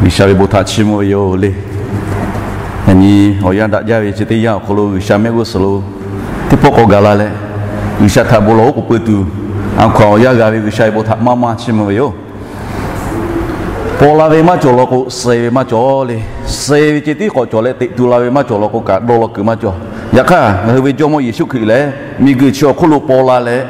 G'uiˬsha ve bon htaꞈ chiˇ mvuh ve yoˬ le. Yaꞈ nyi awˬ yanˇ daꞈ jaˇ ve chi teˇ yanˇ awˬ hk'aw lo G'uiˬsha mehˆ g'uˇ suhˍ lo teˇ pawˆ k'awꞈ gaˬ la leh, G'uiˬsha htaꞈ bon lawˬ oˉ k'oˍ pui tuˬ, a hkaw-anˬ awˬ yanˇ g'a ve G'uiˬsha ve bon htaꞈ maˇ maˇ chiˇ mvuh ve yoˬ. Paw la ve maˇ cawˬ law k'o, suh ve maˇ cawˬ le. Suh ve ceh tiˉ k'awꞈ cawˬ leh, teꞈ tu la ve maˇ cawˬ law k'o kaꞈ, dawˇ law kuiˬ maˇ cawˬ. Yaꞈ hk'aˇ, ngaˬ hui ve Jawˇmawˇ Yeˍsuˆ Hkriꞈ lehˬ, miˬguiˬ chi awˬ hk'oˆ lo paw la leh,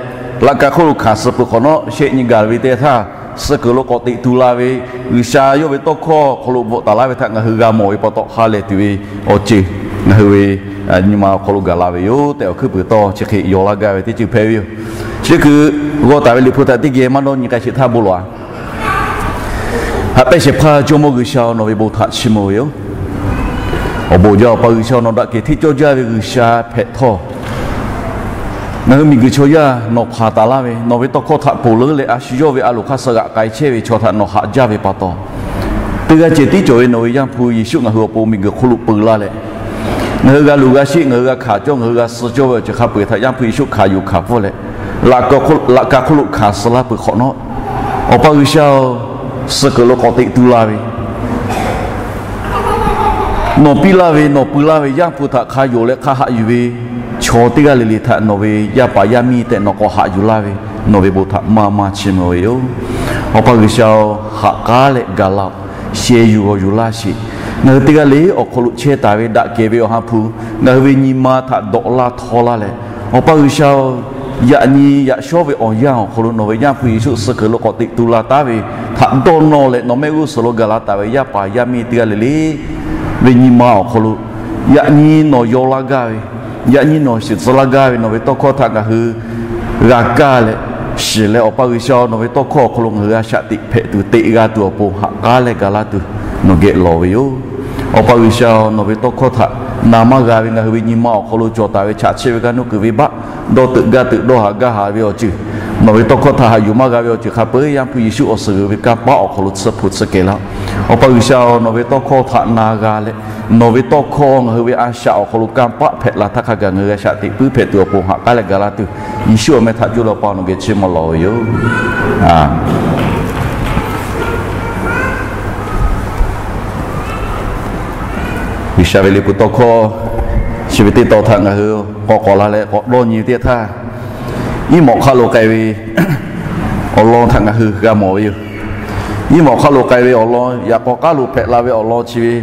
laꞈ ka hk'oˆ lo hkanˍ suh peuˬ hk'awꞈ nawˉ, shehˆ nyi gaˬ ve teˇ htaˇ, suh kuiˬ lo k'awꞈ teꞈ tu la ve, G'uiˬsha yawˇ ve tawˇ hkawˇ awˬ hk'aw lo bvuhꞈ taˍ laˇ ve htaꞈ ngaˬ hui g'a mawˬ ve pa taw, ha lehˬ tuˬ ve awˬ ceuˬ ngaˬ hui ve nyi ma awˬ hk'aw lo gaˬ la ve yoˬ tehꞈ, awˬ hkuiˉ puiˍ tawˇ chi hk'e yaw laˇ gaˇ ve teˇ ceuˬ hpehꞈ ve yoˬ. Chi hkui g'aw taˍ ve Liꞈ hpu htaꞈ teˇ geh maˇ dawˇ nyi k'ai sheˍ htaˇ bon lawˬ-a. Haꞈ pehnˇ shehˍ hpaˇ Jawˇmawˇ G'uiˬsha-oˬ, nawˬ ve bon htaꞈ chiˇ mvuh ve yoˬ. Awˬ bon jaˇ Awˬ pa G'uiˬsha-oˬ, nawˬ daꞈ kehˬ hteˇ cawˇ jaˇ ve G'uiˬsha hpehꞈ htawˇ, ngaˬ hui miˬguiˬ chaw yaˇ nawˬ hpanˍ taˍ laˇ ve, nawˬ ve tawˇ hkawˇ htaꞈ ponˬ leuˉ leh a shu yawˇ ve a loˍ hk'aˇ suh g'aꞈ k'ai chehˇ ve chaw htaꞈ nawˬ haꞈ jaˇ ve pa taw, teˇ g'aˇ ceh tiˉ cawˬ ve nawˬ ve Yaˇ hpu Yeˍsuˆ ngaˬ hui awˬ pon miˬguiˬ hk'oˆ lo peu laˇ leh, ngaˬ hui g'a luˬ g'a sheˆ, ngaˬ hui g'a hkanˍ cawˇ, ngaˬ hui g'a suh cawˇ ve awˬ ceuˬ hk'a peu-eˬ htaꞈ Yaˇ hpu Yeˍsuˆ hkanˍ yuˬ hkanˍ pfuhˇ leh, laꞈ ka hk'oˆ lo hkanˍ suh laˇ peuˬ hk'awꞈ nawˉ, Awˬ pa G'uiˬsha-oˬ, suh kuiˬ lo k'awꞈ teꞈ tu la ve, nawˬ piˇ laˇ ve, nawˬ peu laˇ ve Yaˇ hpu htaꞈ hk'a yonˍ leh hk'a haꞈ yuˬ ve chaw teˇ g'aˇ le le htaꞈ nawˬ ve yaˇ paˍ yaˇ miˇ tehꞈ nawˬ k'awꞈ haꞈ yuˬ laˇ ve, nawˬ ve bon htaꞈ maˇ maˇ chiˇ mvuh ve yoˬ. Awˬ pa G'uiˬsha-oˬ, haꞈ k'aˉ leh gaˬ la-oˬ. Sheh yuˬ g'awˬ yuˬ laˇ sheˍ. Ngaˬ hui teˇ g'aˇ le awˬ hk'aw lo chehˇ taˍ ve daꞈ kehˬ ve Awˬ ha hpu ngaˬ hui ve nyi ma htaꞈ dawꞈ laˇ htawˇ laˇ leh, Awˬ pa G'uiˬsha-oˬ, yaꞈ nyi yaꞈ shawˉ ve awˬ yanˇ awˬ hk'aw lo nawˬ ve Yaˇ hpu Yeˍsuˆ suh kuiˬ lo k'awꞈ teꞈ tu la taˉ ve htaꞈ dawˇ nawˇ leh, nawˬ mehˆ g'uˇ suhˍ lo gaˬ la taˍ ve yaˇ paˍ yaˇ miˇ teˇ g'aˇ le le ve nyi ma awˬ hk'aw lo, yaꞈ nyi nawˬ yaw laˇ gaˇ ve, yaꞈ nyi nawˬ shiˍ tcuh laˇ gaˇ ve nawˬ ve tawˇ hkawˇ htaꞈ ngaˬ hui g'a kaˇ leh, shiˍ leh Awˬ pa G'uiˬsha-oˬ, nawˬ ve tawˇ hkawˇ awˬ hk'aw lo ngaˬ hui g'a shaꞈ teꞈ hpehꞈ tuˬ, teꞈ g'a tuˬ awˬ pon haꞈ k'aˉ leh gaˬ laˇ tuˬ nawˬ geh lawˬ ve yoˬ. Awˬ pa G'uiˬsha-oˬ, nawˬ ve tawˇ hkawˇ htaꞈ na maˇ g'a ve ngaˬ hui ve nyi ma awˬ hk'aw lo cawˬ taˍ ve chaꞈ chiˆ ve g'aˇ nuˇ kuiˬ venˇbaˆ, dawˇ teuꞈ gaˇ teuꞈ dawˇ haˍ gaˇ haˍ ve awˬ ceuˬ, nawˬ ve tawˇ hkawˇ htaꞈ haꞈ yuˬ maˇ g'a ve awˬ ceuˬ hk'a peu-eˬ Yaˇ hpu Yeˍsuˆ awˬ suhˍ g'uiˬ ve kanˇ paˆ awˬ hk'aw lo tsuhˇ hpu tsuhˇ kehˬ laˇ. Awˬ pa G'uiˬsha-oˬ, nawˬ ve tawˇ hkawˇ htaꞈ na g'a leh, nawˬ ve tawˇ hkawˇ ngaˬ hui ve a shaꞈ awˬ hk'aw lo kanˇ paˆ hpehꞈ la htaˇ hk'a gaˬ ngaˬ hui g'a shaꞈ teꞈ puiˉ hpehꞈ tuˬ awˬ pon haꞈ k'aˉ leh gaˬ laˇ tuˬ, Yeˍsuˆ awˬ meh htaꞈ cuˇ leh Awˬ pa nawˬ geh chiˇ mvuh lawˬ ve yoˬ. G'uiˬsha ve liꞈ hpu tawˇ hkawˇ chi ve teˇ tawn htaꞈ ngaˬ hui k'awꞈ k'awꞈ la leh k'awꞈ dawˇ nyi ve teˇ htaˇ, iˉ mawꞈ hk'aˆ lo k'ai ve awˬ lawn htaꞈ ngaˬ hui g'a mawˬ ve yoˬ. Iˉ mawꞈ hk'aˆ lo k'ai ve awˬ lawn, yaꞈ k'aw k'aˉ lo hpehꞈ la ve awˬ lawn chi ve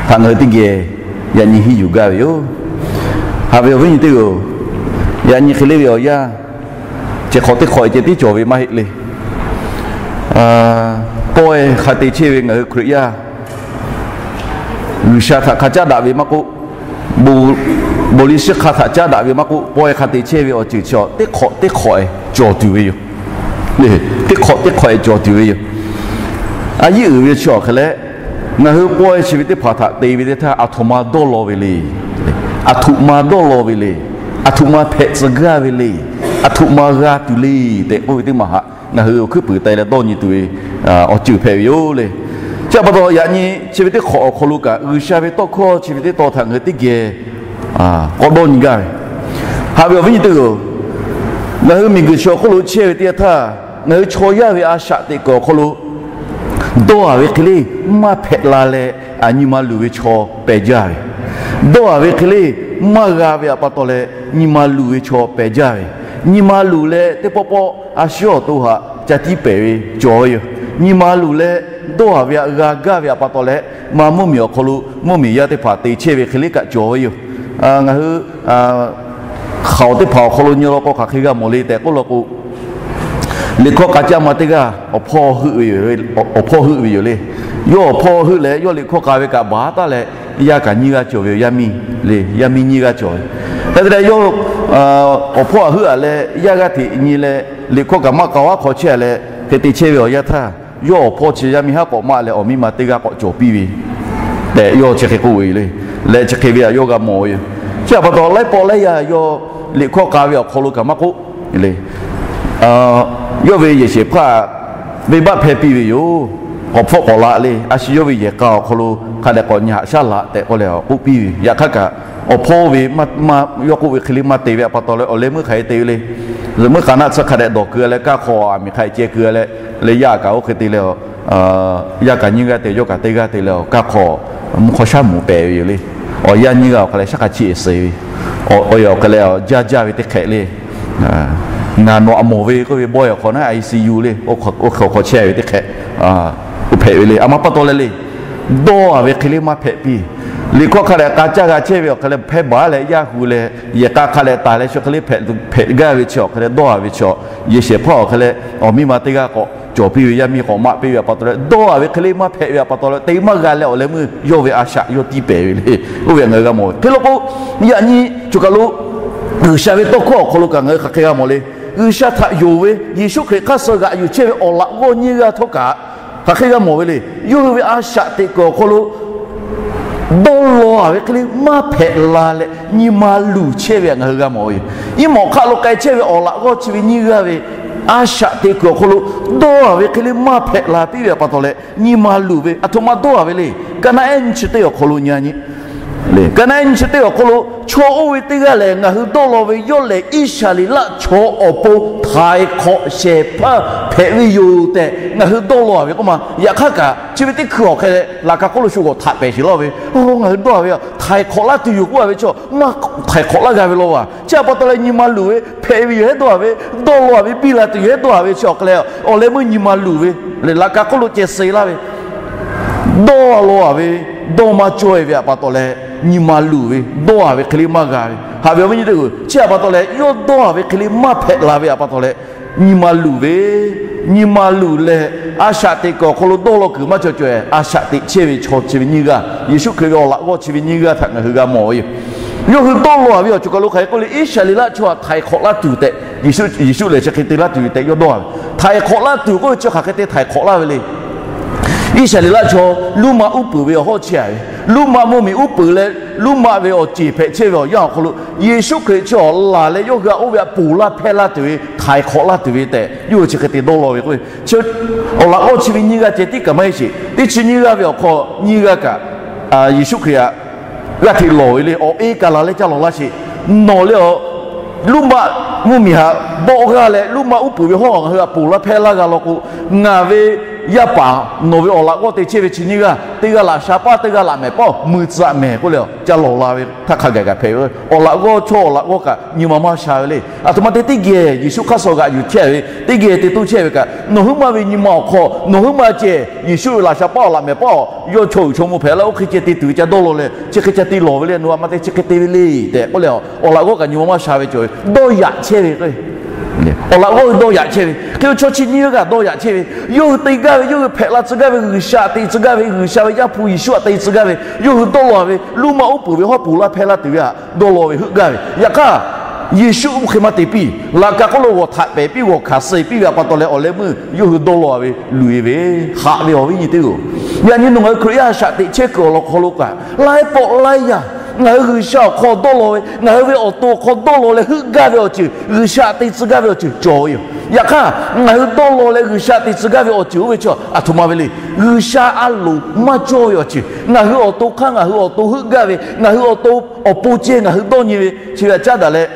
htaꞈ ngaˬ hui teˇ geh yaꞈ nyi hiˉ yuˬ gaˇ ve yoˬ. Haꞈ ve awˬ viˉ nyi teˇ g'aˇ-oˬ, yaꞈ nyi hk'e le ve awˬ yanˇ, chi hk'awꞈ teˇ hk'awꞈ-e ceh tiˉ cawˬ ve maˇ heˆ le. Pawehˇ hk'a te chehˇ ve ngaˬ hui Hkriꞈ yaˇ, G'uiˬsha htaꞈ hk'a caˉ daꞈ ve maˇ k'oˆ, bon liˇ shiˉ hk'a htaꞈ caˉ daꞈ ve maˇ k'oˆ, pawehˇ hk'a te chehˇ ve awˬ ceuˬ chi teˇ hk'awꞈ teˇ hk'awꞈ-e cawˬ tuˬ ve yoˬ. Teˇ hk'awꞈ teˇ hk'awꞈ-e cawˬ tuˬ ve yoˬ. A yiˉ uiˍ ve chi awˬ hk'e leh, ngaˬ hui pawehˇ chi ve teˇ hpaˍ htaꞈ te ve teˇ htaˇ, aˬ htoꞈ ma dawˇ law ve le. Aˬ htoꞈ ma dawˇ law ve le. Aˬ htoꞈ ma hpehꞈ tcuh gaˇ ve le. Aˬ htoꞈ ma g'a tuˬ le tehꞈ k'oˆ ve teˇ maˬ haꞈ ngaˬ hui awˬ hkuiˉ puiˍ taiˍ leh dawˇ nyi tuˬ ve awˬ ceuˬ hpehꞈ ve yoˬ le. Chi pa taw yaꞈ nyi chi ve teˇ hk'awꞈ awˬ hk'aw lo kaꞈ, G'uiˬsha ve tawˇ hkawˇ chi ve teˇ tawn htaꞈ ngaˬ hui teˇ geh k'awꞈ dawˇ nyi gaˇ ve. Haꞈ ve awˬ viˉ nyi teˇ g'aˇ-oˬ, ngaˬ hui miˬguiˬ chi awˬ hk'oˆ lo chehˇ ve teˇ yanˇ htaˇ, ngaˬ hui chaw yaˇ ve a shaꞈ teꞈ kuiˬ awˬ hk'aw lo dawˇ haˍ ve hk'e le maˇ hpehꞈ la leh, nyi ma luˬ ve chaw pehˬ jaˇ ve. Dawˇ haˍ ve hk'e le maˇ g'a ve pa taw leh, nyi ma luˬ ve chaw pehˬ jaˇ ve. Nyi ma luˬ leh teˇ pawˆ pawˆ a shu awˬ to haꞈ ca tiˉ pehˍ ve cawˬ ve yoˬ. Nyi ma luˬ leh dawˇ haˍ ve htaꞈ g'a gaˇ ve pa taw leh, ma mvuhˇmiˬ awˬ hk'aw lo mvuhˇmiˬ yaˇ teˇ hpaˍ te chehˇ ve hk'e le kaꞈ cawˬ ve yoˬ. Ngaˬ hui hk'aoˍ teˇ hpaˍ awˬ hk'aw lo nyi law k'o, hk'aˬ hk'e g'a mawˬ le tehꞈ k'oˆ law k'o, liꞈ hkawˇ k'a caˇ ma teˇ g'aˇ awˬ hpawˇ heuˆ ve yoˬ. Awˬ hpawˇ heuˆ ve yoˬ le. Yawˇ awˬ hpawˇ heuˆ leh, yawˇ liꞈ hkawˇ k'a ve kaꞈ baˬ taˉ leh, yaˇ kaꞈ nyiˇ g'aˇ cawˬ ve yoˬ. Yaˇ miˇ le, yaˇ miˇ nyiˇ g'aˇ cawˬ ve. Hk'e te leh yawˇ awˬ hpawˇ htaꞈ heuˆ-a leh, yaˇ g'aˇ hteꞈ nyi leh, liꞈ hkawˇ kaꞈ maˇ k'a vaˉ hk'aw chehˇ-a leh, hk'e te chehˇ ve awˬ yanˇ htaˇ, yawˇ awˬ hpawˇ chi yaˇ miˇ haˉ k'awꞈ maˆ leh, awˬ miˇ ma teˇ g'aˇ k'awꞈ cawˬ piˇ ve tehꞈ yawˇ chi hk'e k'oˆ ve yoˬ le. Leh chi hk'e ve htaꞈ yawˇ g'a mawˬ ve yoˬ. Chi pa taw laiˉ pawˆ laiˉ yaˇ yawˇ liꞈ hkawˇ k'a ve awˬ hk'aw lo kaꞈ maˇ k'oˆ le, yawˇ ve yehˬ shehˍ hpaˇ venˇbaˆ hpehˇ piˇ ve yoˬ. K'awꞈ hpfuhˆ k'awꞈ la le. A shu yawˇ ve yehˬ k'a awˬ hk'aw lo hk'a dehꞈ k'awꞈ nyi haꞈ shaˉ laꞈ tehꞈ k'oˆ leh k'oˆ piˇ ve. Yaꞈ hk'aˇ kaꞈ, awˬ hpawˇ ve yawˇ k'oˆ ve hk'e le maˇ te ve pa taw leh, awˬ leh meuˇ hk'aˬ hk'e te ve le. Zuhꞈ muiˉ k'a naˆ tsuhˇ hk'a dehꞈ dawˬ keu leh, kanˇ hk'aw aˬ miˍ hk'a hk'e ceh keu leh, leh yaˇ kaꞈ oˇ hk'e te leh, Yaˇ kaꞈ nyiˇ g'aˇ te, yawˇ kaꞈ teˇ g'aˇ te leh awˬ kaˇ hk'aw mvuhˇ hk'aw shaˉ muˍ pehˍ ve yoˬ le. Awˬ yaˇ nyiˇ g'aˇ awˬ hk'a leh shaˉ hk'a chiˇ eˍ suh ve, awˬ yaˇ awˬ hk'a leh jaˇ jaˇ ve teˇ hk'ehꞈ le. Ngaˬ nawˬ aꞈ mawˬ ve k'oˆ ve bawehˇ awˬ hk'aw naˉ I C U le, oˇ hk'aw hk'aw chehˇ ve teˇ hk'ehꞈ, oˇ hpehꞈ ve le. A ma pa taw leh le, dawˇ a ve hk'e le maˇ hpehꞈ piˇ. Liꞈ hkawˇ hk'a dehꞈ k'a caˇ g'a chehˇ ve awˬ hk'a leh hpehˇ baˬ leh yaˇ hu leh yehˬ k'a hk'a dehꞈ taˍ leh chi hk'e le hpehꞈ gaˇ ve chi awˬ hk'a leh dawˇ a ve chi, yehˬ shehˍ hpaˇ awˬ hk'a leh awˬ miˇ ma teˇ g'aˇ k'awꞈ cawˬ piˇ ve, yaˇ miˇ k'awꞈ maˆ piˇ ve a pa taw leh dawˇ a ve hk'e le maˇ hpehꞈ ve a pa taw leh te maˇ g'a leh awˬ leh meuˇ yawˇ ve a shaꞈ yawˇ tiˇ pehˍ ve le. Oˇ ve htaꞈ ngaˬ hui g'a mawˬ ve hk'e lo k'o, yaꞈ nyi choˬ kaˬ lo G'uiˬsha ve tawˇ hkawˇ awˬ hk'aw lo kaꞈ ngaˬ hui hk'aˬ hk'e g'a mawˬ le. G'uiˬsha htaꞈ yonˍ ve Yeˍsuˆ Hkriꞈ hk'aˇ suh g'aꞈ yuˬ chehˇ ve awˬ laꞈ g'awˇ nyiˇ g'aˇ htawˇ kaꞈ hk'aˬ hk'e g'a mawˬ ve le. Yawˇ hui ve a shaꞈ teꞈ kuiˬ awˬ hk'aw lo dawˇ law a ve hk'e le maˇ hpehꞈ la leh nyi ma luˬ chehˇ ve htaꞈ ngaˬ hui g'a mawˬ ve yoˬ. Iˉ mawꞈ hk'aˆ lo k'ai chehˇ ve awˬ laꞈ g'awˇ chi ve nyiˇ g'aˇ ve a shaꞈ teꞈ kuiˬ awˬ hk'aw lo dawˇ a ve hk'e le maˇ hpehꞈ la piˇ ve a pa taw leh nyi ma luˬ ve aˬ htoꞈ ma dawˇ a ve le. Kaˍnaˆ ehˉ nyiˇ chi teˇ awˬ hk'aw lo nyi a nyi Kaˍnaˆ ehˉ nyiˇ chi teˇ awˬ hk'aw lo chaw oˇ ve teˇ g'aˇ lehˬ, ngaˬ hui dawˇ law ve yawˇ lehˬ Iˉsaˍreˍlaˆ chaw awˬ pon htaiˍ hk'awꞈ shehˍ hpaˇ hpehꞈ ve yoˬ tehꞈ ngaˬ hui dawˇ law a ve k'oˆ ma. Yaꞈ hk'aˇ kaꞈ chi ve teˇ hkui awˬ hk'e leh laꞈ ka hk'oˆ lo shu g'awˬ htaꞈ pehˍ sheˍ laˇ ve, ngaˬ hui dawˇ a ve htaiˍ hk'awꞈ laˇ tuˬ yoˬ k'oˆ a ve chaw maˇ htaiˍ hk'awꞈ laˇ g'a ve law a. Chi a pa taw leh nyi ma luˬ ve hpehꞈ ve yoˬ hehˉ dawˇ a ve, dawˇ law a ve biˇ la tuˬ yoˬ hehˉ dawˇ a ve chi awˬ hk'e leh awˬ leh meuˇ nyi ma luˬ ve le laꞈ ka hk'oˆ lo ceh suh laˇ ve dawˇ law a ve, dawˇ maˇ cawˇ e ve a pa taw leh nyi ma luˬ ve dawˇ a ve hk'e le maˇ g'a ve. Haꞈ ve awˬ viˉ nyi teˇ hpaˍ-oˬ, chi a pa taw leh yawˇ dawˇ a ve hk'e le maˇ hpehꞈ la ve a pa taw leh nyi ma luˬ ve, nyi ma luˬ leh a shaꞈ teꞈ kuiˬ awˬ hk'aw lo dawˇ law kuiˬ maˇ cawˬ cawˬ e a shaꞈ teꞈ chehˇ ve chaw chi ve nyiˇ g'aˇ, Yeˍsuˆ Hkriꞈ ve awˬ laꞈ g'awˇ chi ve nyiˇ g'aˇ htaꞈ ngaˬ hui g'a mawˬ ve yoˬ. Yawˇ hui dawˇ law a ve awˬ ceuˬ kaˬ lo hk'aˬ hk'e k'oˆ le, Iˉsaˍreˍlaˆ chaw htaꞈ htaiˍ hk'awꞈ laˇ tuˬ tehꞈ Yeˍsuˆ lehˬ chi hk'e te laˇ tuˬ tehꞈ yawˇ dawˇ a ve. Htaiˍ hk'awꞈ laˇ tuˬ k'oˆ ve chi hk'aˬ hk'e te htaiˍ hk'awꞈ laˇ ve le. Iˉsaˍreˍlaˆ chaw Roˉmaꞈ uˉ peunˍ ve awˬ hawˉ chehˇ a ve, Roˉmaꞈ mvuhˇmiˬ uˉ peunˍ leh Roˉmaꞈ ve awˬ ceˬ hpehꞈ chehˇ ve awˬ yanˇ awˬ hk'aw lo Yeˍsuˆ Hkriꞈ chi awˬ laˬ leh yawˇ hui a oˇ ve htaꞈ ponˬ laˇ hpehˇ laˇ tuˬ ve, htaiˍ hk'awꞈ laˇ tuˬ ve tehꞈ yawˇ hui chi hk'e te dawˇ law ve k'o, awˬ laꞈ g'awˇ chi ve nyiˇ g'aˇ ceh tiˉ kaꞈ maˇ heˆ sheˍ. Teˇ chi nyiˇ g'aˇ ve awˬ hk'aw nyiˇ g'aˇ kaꞈ Yeˍsuˆ Hkriꞈ htaꞈ g'aˇ hteꞈ lawˬ ve le. Awˬ e kaˬ laˬ leh ca lawˬ laˇ sheˍ. Nawˬ leh awˬ Roˉmaꞈ mvuhˇmiˬ htaꞈ bawˆ g'aˇ leh Roˉmaꞈ uˉ peunˍ ve hawˉ ngaˬ hui htaꞈ ponˬ laˇ hpehˇ laˇ g'a law k'o, ngaˬ ve yaˇ paˍ nawˬ ve awˬ laꞈ g'awˇ te chehˇ ve chi nyiˇ g'aˇ, teˇ g'aˇ laꞈ sha paˇ, teˇ g'aˇ laꞈ mehˍ paˇ, mui tcuh mehˍ k'oˆ leh ca lawˬ la ve htaˇ hk'a gaˬ gaˬ hpehꞈ ve. Awˬ laꞈ g'awˇ chaw awˬ laꞈ g'awˇ kaꞈ nyi ma maˇ sha ve le. Aˬ htoꞈ ma te teˇ geh Yeˍsuˆ hk'aˇ suh g'aꞈ yuˬ chehˇ ve, teˇ geh te toˇ chehˇ ve kaꞈ nawˬ huiˉ maˇ ve nyi ma awˬ hk'aw nawˬ huiˉ maˇ ceh Yeˍsuˆ ve laꞈ sha paˇ awˬ laꞈ mehˍ paˇ awˬ yawˇ chaw uiˍ chaw mvuh hpehꞈ la oˇ hk'e ceh te tuˬ ve ca dawˇ law leh chi hk'e ca te lawˬ ve le. Nawˬ a ma te chi hk'e te ve le tehꞈ k'oˆ leh awˬ laꞈ g'awˇ kaꞈ nyi ma maˇ sha ve cawˬ ve dawˇ yaꞈ chehˇ ve k'o, awˬ laꞈ g'awˇ hui dawˇ yaꞈ chehˇ ve hk'e ve chaw chi nyiˇ g'aˇ kaꞈ dawˇ yaꞈ chehˇ ve, yawˇ hui te gaˇ ve, yawˇ hui hpehꞈ la tcuh gaˇ ve, G'uiˬsha htaꞈ te tcuh gaˇ ve, G'uiˬsha ve Yaˇ hpu Yeˍsuˆ htaꞈ te tcuh gaˇ ve, yawˇ hui dawˇ law ve Roˉmaꞈ uˉ peunˍ ve hawˉ ponˬ laˇ hpehˇ laˇ tuˬ ve htaꞈ dawˇ law ve heuˆ gaˇ ve. Yaꞈ hk'aˇ Yeˍsuˆ oˇ hk'e maˇ te piˇ. Laꞈ ka hk'oˆ lo g'awˬ htaꞈ pehˍ piˇ, g'awˬ hkanˍ suh piˇ ve a pa taw leh awˬ leh meuˇ yawˇ hui dawˇ law ve luˬ e ve. Haꞈ ve awˬ viˉ nyi teˇ hpaˍ-oˬ, yaꞈ nyi nawˬ ngaˬ hui Hkriꞈ yaˇ a shaꞈ teꞈ chehˇ kuiˬ awˬ lawn hk'aw lo kaꞈ laiˉ pawˆ laiˉ yaˇ ngaˬ hui G'uiˬsha awˬ hk'aw dawˇ law ve, ngaˬ hui ve awˬ to awˬ hk'aw dawˇ law leh heuˆ gaˇ ve awˬ ceuˬ, G'uiˬsha te tcuh gaˇ ve awˬ ceuˬ cawˬ ve yoˬ. Yaꞈ hk'aˇ ngaˬ hui dawˇ law leh G'uiˬsha te tcuh gaˇ ve awˬ ceuˬ oˇ ve chi aˬ htoꞈ ma ve le. G'uiˬsha a loˍ maˇ cawˇ ve awˬ ceuˬ, ngaˬ hui awˬ to hk'aˇ ngaˬ hui awˬ to heuˆ gaˇ ve, ngaˬ hui awˬ to awˬ pon ceh ngaˬ hui dawˇ nyi ve chi ve aꞈ caˉ daꞈ leh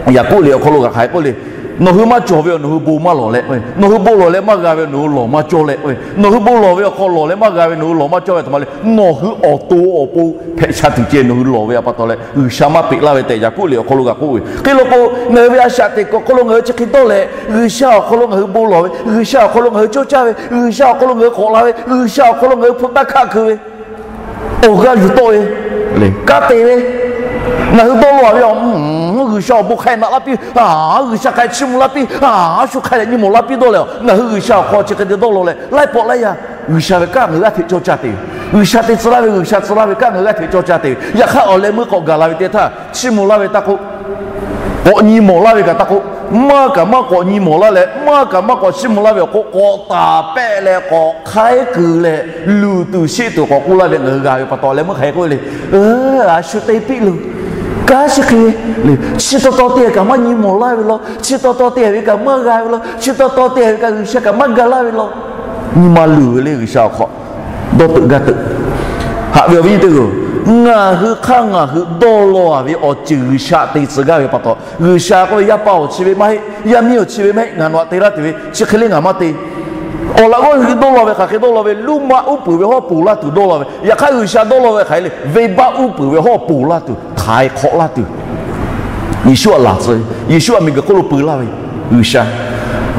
Yaˍkoˆ liꞈ awˬ hk'aw lo kaꞈ hk'aˬ hk'e k'oˆ le. Nawˬ hui maˇ cawˬ ve awˬ nawˬ hui bon maˇ lawˬ leh, nawˬ hui bon lawˬ leh maˇ g'a ve nawˬ hui lawˬ maˇ cawˇ leh, nawˬ hui bon lawˬ ve awˬ hk'aw lawˬ leh maˇ g'a ve nawˬ hui lawˬ maˇ cawˇ ve aˬ htoꞈ ma le. Nawˬ hui awˬ to awˬ pon hpehꞈ sha tuˬ ceh nawˬ hui lawˬ ve a pa taw leh G'uiˬsha maˇ peꞈ laˇ ve tehꞈ Yaˍkoˆ liꞈ awˬ hk'aw lo kaꞈ k'oˆ ve. Hk'e law k'o ngaˬ hui ve a shaꞈ teꞈ kuiˬ awˬ hk'aw lo ngaˬ hui chi hk'e dawˇ leh G'uiˬsha awˬ hk'aw lo ngaˬ hui bon lawˬ ve, G'uiˬsha awˬ hk'aw lo ngaˬ hui cawˇ caˇ ve, G'uiˬsha awˬ hk'aw lo ngaˬ hui k'awꞈ la ve, G'uiˬsha awˬ hk'aw lo ngaˬ hui hpu taˇ hkaˆ keu ve awˬ g'aˇ yuˬ tawˆ ve, kanˉ te ve, ngaˬ hui dawˇ law ve, G'uiˬsha awˬ bon hk'a naꞈ laˇ piˇ, G'uiˬsha k'ai chiˇ mvuh laˇ piˇ, a shu hk'a leh nyi mawˬ laˇ piˇ dawˇ leh, ngaˬ hui G'uiˬsha awˬ hk'aw chi hk'e te dawˇ law leh laiˉ pawˆ laiˉ yaˇ G'uiˬsha ve kanˉ ngaˬ hui g'aˇ hteꞈ cawˇ caˇ te ve, G'uiˬsha te tcuh laˇ ve, G'uiˬsha tcuh laˇ ve kanˉ ngaˬ hui g'aˇ hteꞈ cawˇ caˇ te ve. Yaꞈ hk'aˇ awˬ leh meuˇ k'awꞈ gaˬ la ve teˇ htaˇ chiˇ mvuh laˇ ve taˇ k'oˆ, k'awꞈ nyi mawˬ laˇ ve kaꞈ taˇ k'oˆ, maˇ kaꞈ maˇ k'awꞈ nyi mawˬ laˇ leh maˇ kaꞈ maˇ k'awꞈ chiˇ mvuh laˇ ve awˬ hk'oˆ k'awꞈ taˍ pehˆ leh k'awꞈ hk'aiˉ kuiˬ leh luˬ tuˬ sheˆ tuˬ k'awꞈ k'oˆ laˇ ve ngaˬ hui g'a ve pa taw leh meuˇ hk'aˬ hk'e k'oˆ le. A shu te piˇ loˬ. Kanˉ chi hk'e chi taw taw te kaꞈ maˇ nyi mawˬ laˇ ve law, chi taw taw te ve kaꞈ maˇ g'a ve law, chi taw taw te ve kaꞈ G'uiˬsha kaꞈ maˇ ga laˇ ve law. Nyi ma luˬ ve le G'uiˬsha awˬ hk'aw dawˇ teuꞈ gaˇ teuꞈ. Haꞈ ve awˬ viˉ nyi teˇ hpaˍ-oˬ, ngaˬ hui hk'aˇ ngaˬ hui dawˇ law a ve awˬ ceuˬ G'uiˬsha te tcuh gaˇ ve pa taw, G'uiˬsha k'oˆ ve yaˇ paˍ awˬ chi ve maˇ heˆ, yaˇ miˇ awˬ chi ve maˇ heˆ, ngaˬ nawˬ htaꞈ te laˇ tuˬ ve chi hk'e le ngaˬ maˇ te. Awˬ laꞈ g'awˇ hui dawˇ law ve hk'aˬ hk'e dawˇ law ve, luˇ maˆ uˉ peunˍ ve hawˉ ponˬ laˇ tuˬ dawˇ law ve, yaꞈ hk'aˇ G'uiˬsha dawˇ law ve hk'aˬ hk'e le, venˇbaˆ uˉ peunˍ ve hawˉ ponˬ laˇ tuˬ, htaiˍ hk'awꞈ laˇ tuˬ, Yeˍsuˆ htaꞈ laˬ tcuh, Yeˍsuˆ htaꞈ miˬguiˬ hk'oˆ lo peu laˇ ve G'uiˬsha,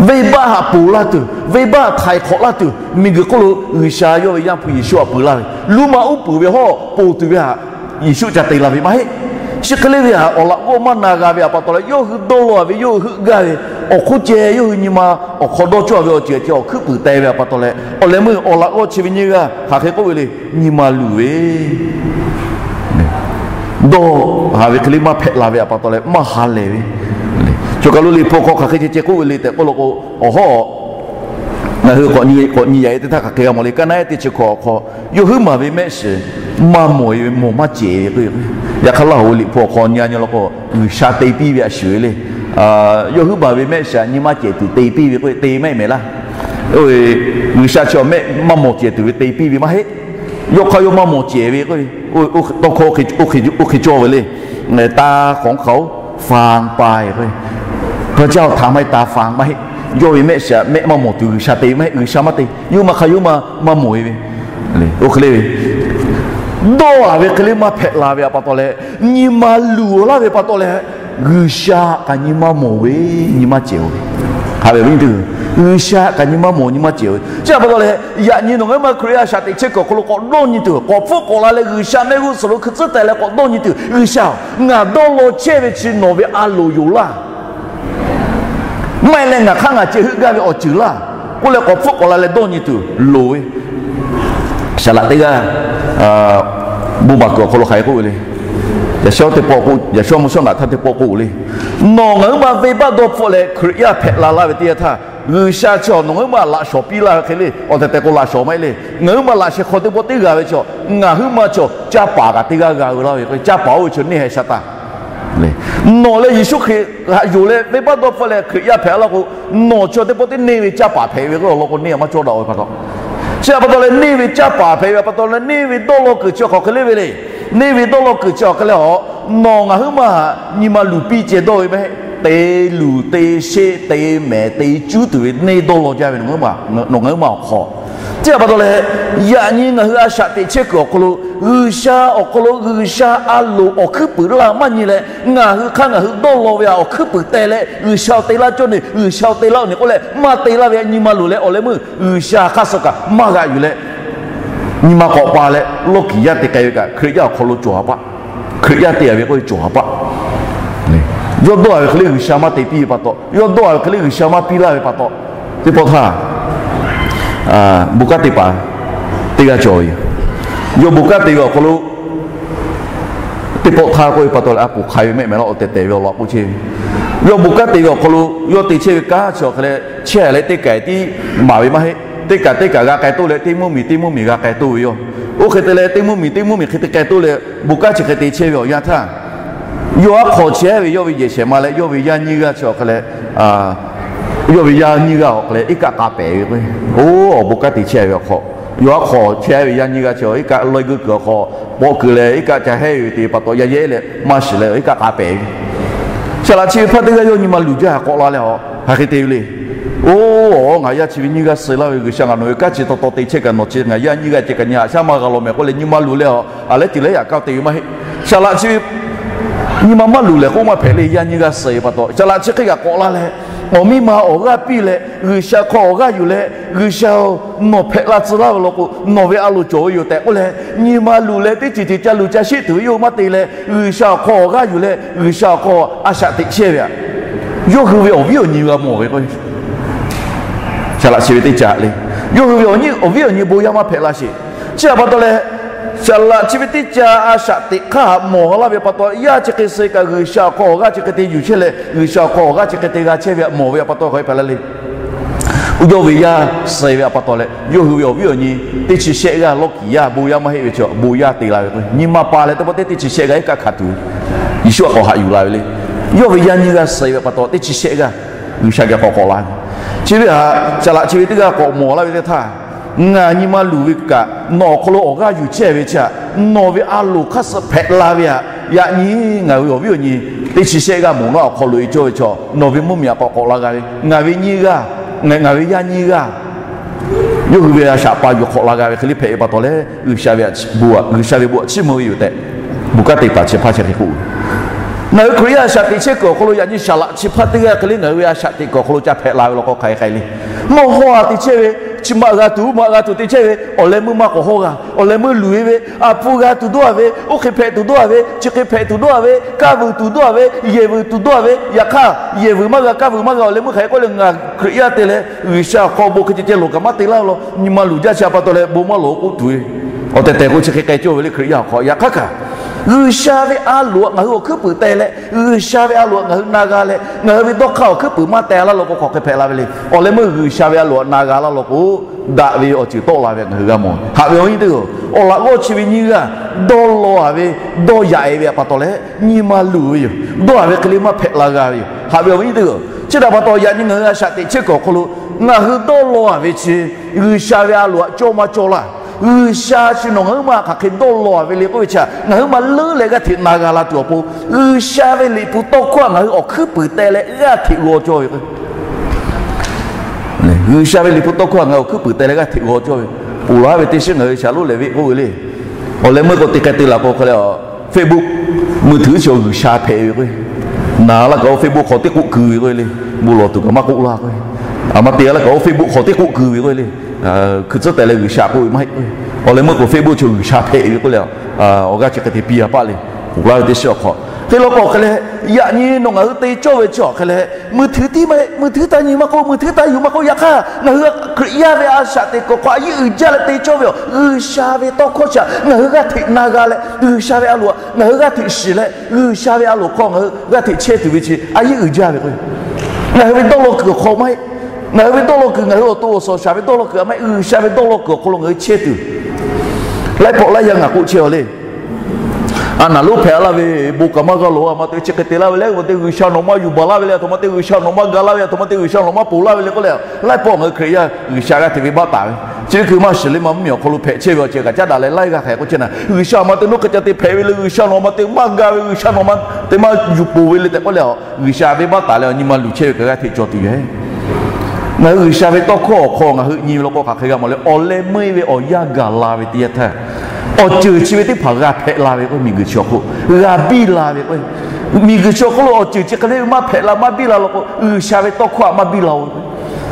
venˇbaˆ htaꞈ ponˬ laˇ tuˬ, venˇbaˆ htaiˍ hk'awꞈ laˇ tuˬ miˬguiˬ hk'oˆ lo G'uiˬsha yawˇ ve Yaˇ hpu Yeˍsuˆ htaꞈ peu laˇ ve, luˇ maˆ uˉ peunˍ ve hawˉ ponˬ tuˬ ve htaꞈ Yeˍsuˆ ca te la ve maˇ heˆ. Chi hk'e le ve htaꞈ awˬ laꞈ g'awˇ maˇ na g'a ve htaꞈ pa taw leh, yawˇ hui dawˇ law ve, yawˇ hui heuˆ gaˇ ve, awˬ hk'oˆ ceh yawˇ hui nyi ma awˬ hk'aw dawˇ cawˇ ve awˬ ceuˬ ceh awˬ hkuiˉ puiˍ teh ve htaꞈ pa taw leh, awˬ leh meuˇ awˬ laꞈ g'awˇ chi ve nyiˇ g'aˇ hk'aˬ hk'e k'oˆ ve le, nyi ma luˬ ve dawˇ haˍ ve hk'e le maˇ hpehꞈ la ve htaꞈ pa taw leh maˇ ha lehˬ ve. Choˬ kaˬ lo Liꞈ hpu awˬ hk'aw hk'aˬ hk'e ceh ceh k'oˆ ve le tehꞈ k'oˆ law k'o, awˬ hawˉ ngaˬ hui k'awꞈ nyi yaꞈ e teˇ htaˇ hk'aˬ hk'e g'a mawˬ le. Kaˇ naˉ ehˉ teˇ chi hkawꞈ awˬ hk'aw, yawˇ huiˉ maˬ ve mehˆ shiˍ maˇ mawˬ e ve mawˬ maˇ cehˬ ve k'o, yaꞈ hk'aˇ Laˇ huˍ ve Liꞈ hpu awˬ hk'aw nyi a nyi law k'o, G'uiˬsha te piˇ ve a shuˍ ve le. Yawˇ huiˉ maˬ ve mehˆ shiˍ nyi maˇ cehˬ tuˬ te piˇ ve k'o, te mehˆ mehˍ laˇ. G'uiˬsha chi awˬ mehˆ maˇ mawˬ cehˬ tuˬ ve te piˇ ve maˇ heˆ. Yawˇ hk'aˇ yawˇ maˇ mawˬ cehˬ ve k'o, tawˇ hkawˇ oˇ hk'e cawˇ ve le. ตาของเขา ฟางไป พระเจ้าทำให้ตาฟาง maˇ heˆ. Yawˇ ve mehˆ shiˍ mehˆ maˇ mawˬ tuˬ G'uiˬsha te ve maˇ heˆ. G'uiˬsha maˇ te, yawˇ hui maˇ hk'aˇ yawˇ hui maˇ mawˬ e ve. Oˇ hk'e le ve dawˇ haˍ ve hk'e le maˇ hpehꞈ la ve htaꞈ pa taw leh, nyi ma luˬ laˇ ve pa taw leh, G'uiˬsha kaꞈ nyi ma mawˬ ve, nyi ma cehˬ-oˬ ve. Haꞈ ve awˬ viˉ nyi teˇ hpaˍ, G'uiˬsha kaꞈ nyi ma mawˬ nyi ma cehˬ-oˬ ve. Chi htaꞈ pa taw leh, yaꞈ nyi nawˬ ngaˬ hui ma Hkriꞈ yaˇ a shaꞈ teꞈ chehˇ kuiˬ awˬ hk'aw lo k'awꞈ dawˇ nyi tuˬ, k'awꞈ hpfuhˆ k'awꞈ la leh G'uiˬsha mehˆ g'uˇ suhˍ lo hkui tcuhˉ teh leh k'awꞈ dawˇ nyi tuˬ, G'uiˬsha-oˬ, ngaˬ dawˇ law chehˇ ve chi nawˬ ve a loˍ yoˬ laˇ. Maˇ heˆ leh ngaˬ hk'aˇ ngaˬ ceh heuˆ gaˇ ve awˬ ceuˬ laˇ k'oˆ leh k'awꞈ hpfuhˆ k'awꞈ la leh dawˇ nyi tuˬ loˍ ve. Saˍ laꞈ teˇ g'aˇ, bon baˬ kuiˬ awˬ hk'aw lo hk'aˬ hk'e k'oˆ ve le. Yaꞈ shawˉ teˇ pawˆ k'o, yaꞈ shawˉ mvuhˇ shawˉ naꞈ htaˇ teˇ pawˆ k'oˆ le. Nawˬ ngaˬ huiˉ ma venˇbaˆ dawˇ hpfuhˆ leh Hkriꞈ yaˇ hpehꞈ la laˇ ve teˇ yanˇ htaˇ, G'uiˬsha chi nawˬ ngaˬ huiˉ ma laꞈ shawˍ piˇ laˇ ve hk'e le. Awˬ tehˬ tehˬ k'o laꞈ shawˍ maˇ heˆ le. Ngaˬ huiˉ ma laꞈ sheh hk'aw teˇ pawˆ teˇ g'a ve chi, ngaˬ huiˉ ma chi caˇ paˍ kaꞈ teˇ g'aˇ g'a ve laˇ ve k'o, caˇ paˍ oˇ ve chi neˇ haiˬ Saˍtanˍ. Nawˬ leh Yeˍsuˆ Hkriꞈ haꞈ yonˍ leh venˇbaˆ dawˇ hpfuhˆ leh Hkriꞈ yaˇ hpehꞈ laˇ k'o, nawˬ chi teˇ pawˆ teˇ neˇ ve caˇ paˍ hpehꞈ ve k'o, awˬ lawn k'o neˇ maˇ cawˇ daꞈ-oˬ ve pa taw. Chi htaꞈ pa taw leh neˇ ve caˇ paˍ hpehꞈ ve pa taw leh neˇ ve dawˇ law kuiˬ chi hk'aˬ hk'e le ve le. Neˇ ve dawˇ law kuiˬ chi hk'aˬ hk'e le a, nawˬ ngaˬ huiˉ ma htaꞈ nyi ma luˬ piˇ ceh dawˇ ve maˇ heˆ. Te luˬ te sheˆ te mehˍ te cuˉ tuˬ ve neˇ dawˇ law jaˇ ve nawˬ ngaˬ huiˉ ma awˬ hk'aw. Chi htaꞈ pa taw leh, yaꞈ nyi ngaˬ hui a shaꞈ teꞈ chehˇ kuiˬ awˬ hk'aw lo, G'uiˬsha awˬ hk'aw lo G'uiˬsha a loˍ awˬ hkuiˉ puiˍ laˇ maˇ nyi leh, ngaˬ hui hk'aˇ ngaˬ hui dawˇ law ve htaꞈ awˬ hkuiˉ puiˍ teh leh G'uiˬsha-oˬ te laˇ cawˇ ne, G'uiˬsha-oˬ te laˇ-oˬ ne k'oˆ leh maˇ te laˇ ve htaꞈ nyi ma luˬ leh awˬ leh meuˇ G'uiˬsha hk'aˇ suh kaꞈ maˇ g'aꞈ yuˬ leh, nyi ma k'awꞈ pa leh lawˇ kiˍ yaˇ te k'ai ve kaꞈ Hkriꞈ yaˇ awˬ hk'aw lo cawˬ haˍ paˆ. Hkriꞈ yaˇ te-a ve k'oˆ ve cawˬ haˍ paˆ. Yawˇ dawˇ-a ve hk'e le G'uiˬsha maˇ te piˇ ve pa taw, yawˇ dawˇ-a ve hk'e le G'uiˬsha maˇ piˇ laˇ ve pa taw, teˇ pawˆ htaˇ bon kanˉ te paˍ teˇ g'aˇ cawˬ ve yoˬ. Yawˇ bon kanˉ te ve awˬ hk'aw lo teˇ pawˆ htaˇ k'oˆ ve pa taw leh, a poˍ hk'ai ve mehˆ mehˍ laˇ awˬ tehˬ tehˬ ve awˬ lawn k'oˆ chehˇ ve. Yawˇ bon kanˉ te ve awˬ hk'aw lo yawˇ te chehˇ ve kanˉ chi awˬ hk'e leh chehˇ leh teˇ kaˬ tiˉ maˍ ve maˇ heˆ. Teˇ kaˬ teˇ kaˬ g'a k'ai toˆ leh teˇ mvuhˇmiˬ teˇ mvuhˇmiˬ g'a k'ai toˆ ve yoˬ. Oˇ hk'e te leh teˇ mvuhˇmiˬ teˇ mvuhˇmiˬ hk'e te k'ai toˆ leh bon kanˉ chi hk'e te chehˇ ve awˬ yanˇ htaˇ, yawˇ aˉ hk'aw chehˇ ve yawˇ ve yehˬ shehˍ ma leh yawˇ ve yaˇ nyiˇ g'aˇ chi awˬ hk'e leh, yawˇ ve yaˇ nyiˇ g'aˇ awˬ hk'e leh iˉ kaˆ k'a pehˍ ve k'o, oˇ awˬ bon kanˉ te chehˇ ve awˬ hk'aw, yawˇ aˉ hk'aw chehˇ ve yaˇ nyiˇ g'aˇ chi iˉ kaˆ lawˇ geuˆ kuiˬ awˬ hk'aw pawˆ keu leh iˉ kaˆ ca hehˇ ve te pa taw yaˇ yehˇ leh maˇ shiˍ leh iˉ kaˆ k'a pehˍ ve Saˍ laꞈ chi ve hpaˇ teˇ g'aˇ yawˇ nyi ma luˬ jaˇ k'awꞈ la leh a, hk'aˬ hk'e te ve le. Oˇ, ngaˬ yaˇ chi ve nyiˇ g'aˇ suh laˇ ve G'uiˬsha, ngaˬ nawˬ ve kanˉ chi taw taw te chehˇ kaꞈ nawˬ chi ngaˬ yaˇ nyiˇ g'aˇ ceh kaꞈ nyi haꞈ shaˉ maˇ g'a law mehˍ k'oˆ leh nyi ma luˬ leh a, a lehˉ ceuˬ leh yaꞈ kaˇ te ve maˇ heˆ. Saˍ laꞈ chi ve nyi ma maˇ luˬ lehˬ k'oˆ maˇ hpehꞈ le, yaˇ nyiˇ g'aˇ suh ve pa taw. Saˍ laꞈ chi hk'e kaꞈ k'awꞈ la leh, awˬ miˇ ma awˬ g'aˇ piˇ leh G'uiˬsha hk'aw awˬ g'aˇ yuˬ leh, G'uiˬsha-oˬ, nawˬ hpehꞈ la tcuh laˇ ve law k'o nawˬ ve a loˍ cawˬ ve yoˬ tehꞈ k'oˆ leh, nyi ma luˬ leh teˇ ceuˬ ceuˬ ca luˬ ca sheˆ tuˬ ve yawˇ maˇ te leh, G'uiˬsha awˬ hk'aw awˬ g'aˇ yuˬ leh G'uiˬsha awˬ hk'aw a shaꞈ teꞈ chehˇ ve aꞈ, yawˇ hui ve awˬ viˉ awˬ nyi g'a mawˬ ve k'o, Saˍ laꞈ chi ve teˇ caꞈ le. Yawˇ hui ve awˬ viˉ awˬ nyi bon yaˇ maˇ hpehꞈ la sheˍ. Chi htaꞈ pa taw leh, Saˍ laꞈ chi ve teˇ caꞈ a shaꞈ teꞈ hk'aˇ htaꞈ mawˬ laˇ ve pa taw, yaˇ chi hk'e suh kaꞈ G'uiˬsha awˬ hk'aw awˬ g'aˇ chi hk'e te yuˬ chehˇ leh G'uiˬsha awˬ hk'aw awˬ g'aˇ chi hk'e te g'a chehˇ ve htaꞈ mawˬ ve pa taw hk'aˬ hk'e hpehꞈ la le. Yawˇ ve yaˇ suh ve htaꞈ pa taw leh yawˇ hui ve awˬ viˉ awˬ nyi teˇ chi shehˆ g'aˇ lawˇ kiˍ yaˇ bon yaˇ maˇ heˆ ve chaw bon yaˇ te la ve k'o, nyi ma pa leh teˇ pawˆ teˇ teˇ chi shehˆ g'aˇ iˉ kaˆ hkanˍ tuˬ Yeˍsuˆ htaꞈ k'awꞈ haꞈ yuˬ la ve le. Yawˇ ve yaˇ nyiˇ g'aˇ suh ve pa taw teˇ chi shehˆ g'aˇ G'uiˬsha geh k'awꞈ k'awꞈ la ve. Chi ve htaꞈ Saˍ laꞈ chi ve teˇ g'aˇ k'awꞈ mawˬ laˇ ve teˇ htaˇ, ngaˬ nyi ma luˬ ve kaꞈ nawˬ awˬ hk'aw lo awˬ g'aˇ yuˬ chehˇ ve chi htaꞈ nawˬ ve a loˍ hk'aˇ suh hpehꞈ la ve htaꞈ yaꞈ nyi ngaˬ hui awˬ viˉ awˬ nyi teˇ chi shehˆ g'aˇ mawˬ nawˉ awˬ hk'aw lo e cawˇ ve chaw nawˬ ve mvuhˇmiˬ htaꞈ k'awꞈ k'awꞈ la g'a ve, ngaˬ ve nyiˇ g'aˇ, ngaˬ ve yaˇ nyiˇ g'aˇ Yawˇ hui ve a shaꞈ pa yuˬ hk'awꞈ la g'a ve hk'e le hpehꞈ ve pa taw leh, G'uiˬsha ve, G'uiˬsha ve bon htaꞈ chiˇ mvuh ve yoˬ tehꞈ, bon kanˉ te paˍ chi hpaˇ chi hk'e k'oˆ ve. Ngaˬ hui Hkriꞈ yaˇ a shaꞈ teꞈ chehˇ kuiˬ awˬ hk'aw lo yaꞈ nyi saˍ laꞈ chi hpaˇ teˇ g'aˇ hk'e le ngaˬ hui ve a shaꞈ teꞈ kuiˬ awˬ hk'aw lo ca hpehꞈ la ve law k'o hk'aˬ hk'e k'ai le. Mawˇ hawˇ a te chehˇ ve, chi maꞈ g'a tuˬ maꞈ g'a tuˬ te chehˇ ve awˬ leh meuˇ maˇ k'awꞈ hawˇ g'a. Awˬ leh meuˇ luˬ e ve, a hpu g'a tuˬ dawˇ a ve, oˇ hk'e hpehꞈ tuˬ dawˇ a ve, chi hk'e hpehꞈ tuˬ dawˇ a ve, kaˇ vuiˬ tuˬ dawˇ a ve, yehˬ vuiˬ tuˬ dawˇ a ve, yaꞈ hk'aˇ yehˬ vuiˬ maˇ g'a, kaˇ vuiˬ maˇ g'a, awˬ leh meuˇ hk'aˬ hk'e k'oˆ le, ngaˬ Hkriꞈ yaˇ te leh G'uiˬsha awˬ hk'aw bon hk'e ceh ceh lawˬ kaꞈ maˇ te laˇ law, nyi ma luˬ jaˇ chi a pa taw leh bon maˇ lawˬ k'oˆ tuˬ ve, awˬ tehˬ tehˬ k'o chi hk'e k'ai cawˇ ve le Hkriꞈ yaˇ awˬ hk'aw. Yaꞈ hk'aˇ kaꞈ, G'uiˬsha ve a loˍ ngaˬ hui awˬ hkuiˉ puiˍ teh leh, G'uiˬsha ve a loˍ ngaˬ hui na g'a leh, ngaˬ hui ve dawˇ hk'aˇ awˬ hkuiˉ puiˍ maˇ teh laˇ law k'o hk'aˬ hk'e hpehꞈ la ve le. Awˬ leh meuˇ G'uiˬsha ve a loˍ na g'a laˇ law k'o, daꞈ ve awˬ ceuˬ tawˆ la ve ngaˬ hui g'a mawˬ. Haꞈ ve awˬ viˉ nyi teˇ hpaˍ-oˬ, awˬ laꞈ g'awˇ chi ve nyiˇ g'aˇ dawˇ law a ve, dawˇ yaꞈ e ve a pa taw leh nyi ma luˬ ve yoˬ. Dawˇ a ve hk'e le maˇ hpehꞈ la g'a ve yoˬ. Haꞈ ve awˬ viˉ nyi teˇ hpaˍ-oˬ, chi htaꞈ pa taw yaꞈ nyi ngaˬ hui a shaꞈ teꞈ chehˇ kuiˬ awˬ hk'aw lo ngaˬ hui dawˇ law a ve chi G'uiˬsha ve a loˍ htaꞈ cawˇ maˇ cawˇ laˇ. G'uiˬsha chi nawˬ ngaˬ huiˉ ma hk'aˬ hk'e dawˇ law a ve le k'oˆ ve chi, ngaˬ huiˉ ma leuˉ leh g'aˇ hteꞈ na g'a la tuˬ awˬ pon, G'uiˬsha ve liꞈ hpu tawˇ hkawˇ htaꞈ ngaˬ hui awˬ hkuiˉ puiˍ teh leh g'aˇ hteꞈ g'aw cawˇ ve k'o, G'uiˬsha ve liꞈ hpu tawˇ hkawˇ htaꞈ ngaˬ hui awˬ hkuiˉ puiˍ teh leh g'aˇ hteꞈ g'aw cawˇ ve, ponˬ laˬ ve teˇ shiˉ ngaˬ hui shaˍ loˉ lehˬ ve k'oˆ ve le. Awˬ leh meuˇ k'o te k'ai te laˬ k'o hk'e le, Facebook, mui htuiˍ chi G'uiˬsha hpehꞈ ve k'o, naˍ laˇ kaꞈ oˇ Facebook hk'aw teˇ k'oˆ keu ve k'o le, bon lawˬ tuˬ kaꞈ maˇ k'oˆ laˇ k'o, a ma te laˇ kaꞈ oˇ Facebook hk'aw teˇ k'oˆ keu ve k'o le, hkui tcuhˉ tehꞈ leh G'uiˬsha k'oˆ ve maˇ heˆ k'o, awˬ leh meuˇ k'o Facebook chi G'uiˬsha hpehꞈ ve k'oˆ le, awˬ g'aˇ chi hk'e te piˇ a paˆ le, ponˬ laˬ ve teˇ shiˉ awˬ hk'aw. Hk'e law k'o hk'e leh, yaꞈ nyi nawˬ ngaˬ hui te cawˇ ve chi awˬ hk'e leh, mui htuiˍ tiˉ maˇ heˆ, mui htuiˉ taˇ nyi maˇ k'oˆ, mui htuiˉ taˇ yuˬ maˇ k'oˆ, yaꞈ hk'aˇ ngaˬ hui Hkriꞈ yaˇ ve a shaꞈ teꞈ kuiˬ hk'aw a yiˉ uiˍ jaˇ leh te cawˇ ve awˬ G'uiˬsha ve tawˇ hkawˇ chi htaꞈ ngaˬ hui g'aˇ hteꞈ na g'a leh, G'uiˬsha ve a loˍ htaꞈ ngaˬ hui g'aˇ hteꞈ shiˍ leh, G'uiˬsha ve a loˍ hk'aw ngaˬ hui g'aˇ hteꞈ chehˇ tuˬ ve chi a yiˉ uiˍ jaˇ ve k'o, ngaˬ hui ve dawˇ law kuiˬ awˬ hk'aw maˇ heˆ. Ngaˬ hui ve dawˇ law kuiˬ, ngaˬ hui awˬ to awˬ suhˍ awˬ shaˍ ve dawˇ law kuiˬ htaꞈ maˇ heˆ. G'uiˬsha ve dawˇ law kuiˬ awˬ hk'aw lo ngaˬ hui chehˇ tuˬ, laiˉ pawˆ laiˉ yaˇ ngaˬ k'oˆ chehˇ a le. A naˍ lonˉ hpehꞈ laˇ ve bon kaꞈ maˇ g'a lawˬ, a ma te chi hk'e te laˇ ve le, a ma te G'uiˬsha nawˬ maˇ yuˬ baˬ laˇ ve le, a htoꞈ ma te G'uiˬsha nawˬ maˇ ga laˇ ve le, a htoꞈ ma te G'uiˬsha nawˬ maˇ ponˬ laˇ ve le k'oˆ leh, laiˉ pawˆ ngaˬ hui Hkriꞈ yaˇ G'uiˬsha g'aˇ hteꞈ venˇbaˆ taˍ ve. Chi ve hkui maˇ shiˍ le, maˇ mvuhˇmiˬ awˬ hk'aw lo hpehꞈ chehˇ ve awˬ ceuˬ kaꞈ caˉ daꞈ leh laiˉ g'aˇ hk'aˬ hk'e k'oˆ chehˇ na, G'uiˬsha a ma te nawˬ hk'e ca te hpehꞈ ve le, G'uiˬsha nawˬ a ma te maˇ ga ve, G'uiˬsha nawˬ a ma te maˇ yuˬ ponˬ ve le tehꞈ k'oˆ leh, G'uiˬsha venˇbaˆ taˍ leh awˬ nyi ma luˬ chehˇ ve kaꞈ g'aˇ hteꞈ cawˬ tuˬ yoˬ. Ngaˬ hui G'uiˬsha ve tawˇ hkawˇ awˬ hk'aw ngaˬ hui nyi ve law k'o hk'aˬ hk'e g'a mawˬ le, awˬ leh meuˇ ve awˬ yanˇ gaˬ la ve teˇ yanˇ htaˇ, awˬ ceuˬ chi ve teˇ hpaˍ g'a hpehꞈ la ve k'o, miˬguiˬ chi awˬ hk'oˆ g'a biˇ la ve k'o, miˬguiˬ chi awˬ hk'oˆ lo awˬ ceuˬ chi hk'e le maˇ hpehꞈ la maˇ biˇ la law k'o, G'uiˬsha ve tawˇ hkawˇ htaꞈ maˇ biˇ la-o.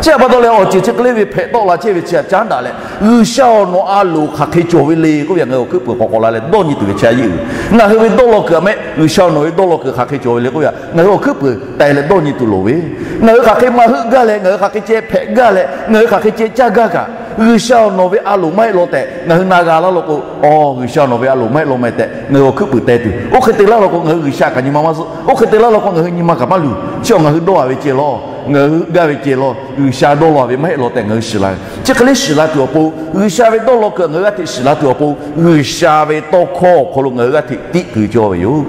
Chi htaꞈ pa taw leh awˬ ceuˬ chi hk'e le ve hpehꞈ tawˆ la chehˇ ve chi htaꞈ caˉ daꞈ leh, G'uiˬsha awˬ nawˬ a loˍ hk'aˬ hk'e cawˬ ve le k'oˆ ve ngaˬ hui awˬ hkuiˉ puiˍ k'awꞈ k'awꞈ la leh dawˇ nyi tuˬ ve chi a yeˇ uiˍ. Ngaˬ hui ve dawˇ law kuiˬ a mehˆ, G'uiˬsha awˬ nawˬ ve dawˇ law kuiˬ hk'aˬ hk'e cawˬ ve le k'oˆ ve htaꞈ ngaˬ hui awˬ hkuiˉ puiˍ teh leh dawˇ nyi tuˬ loˍ ve, ngaˬ hui hk'aˬ hk'e maˇ heuˆ gaˇ leh, ngaˬ hui hk'aˬ hk'e ceh hpehꞈ gaˇ leh, ngaˬ hui hk'aˬ hk'e ceh caˇ gaˇ kaꞈ, G'uiˬsha awˬ nawˬ ve a loˍ maˇ heˆ law tehꞈ ngaˬ hui na g'a laˇ law k'o, awˬ G'uiˬsha nawˬ ve a loˍ maˇ heˆ law meh tehꞈ ngaˬ hui awˬ hkuiˉ puiˍ teh tuˬ. Oˇ hk'e te laˇ law k'o ngaˬ hui G'uiˬsha kaꞈ nyi ma maˇ zuhˆ. Oˇ hk'e te laˇ law k'o ngaˬ hui nyi ma kaꞈ maˇ luˬ. Chi awˬ ngaˬ hui dawˇ a ve ceh law, ngaˬ hui heuˆ gaˇ ve ceh law, G'uiˬsha dawˇ law ve maˇ heˆ law tehꞈ ngaˬ hui shiˍ la ve. Chi hk'e le shiˍ la tuˬ awˬ pon, G'uiˬsha ve dawˇ law kuiˬ ngaˬ hui g'aˇ hteꞈ shiˍ la tuˬ awˬ pon, G'uiˬsha ve tawˇ hkawˇ awˬ hk'aw lo ngaˬ hui g'aˇ hteꞈ tiˆ keu cawˇ ve yoˬ.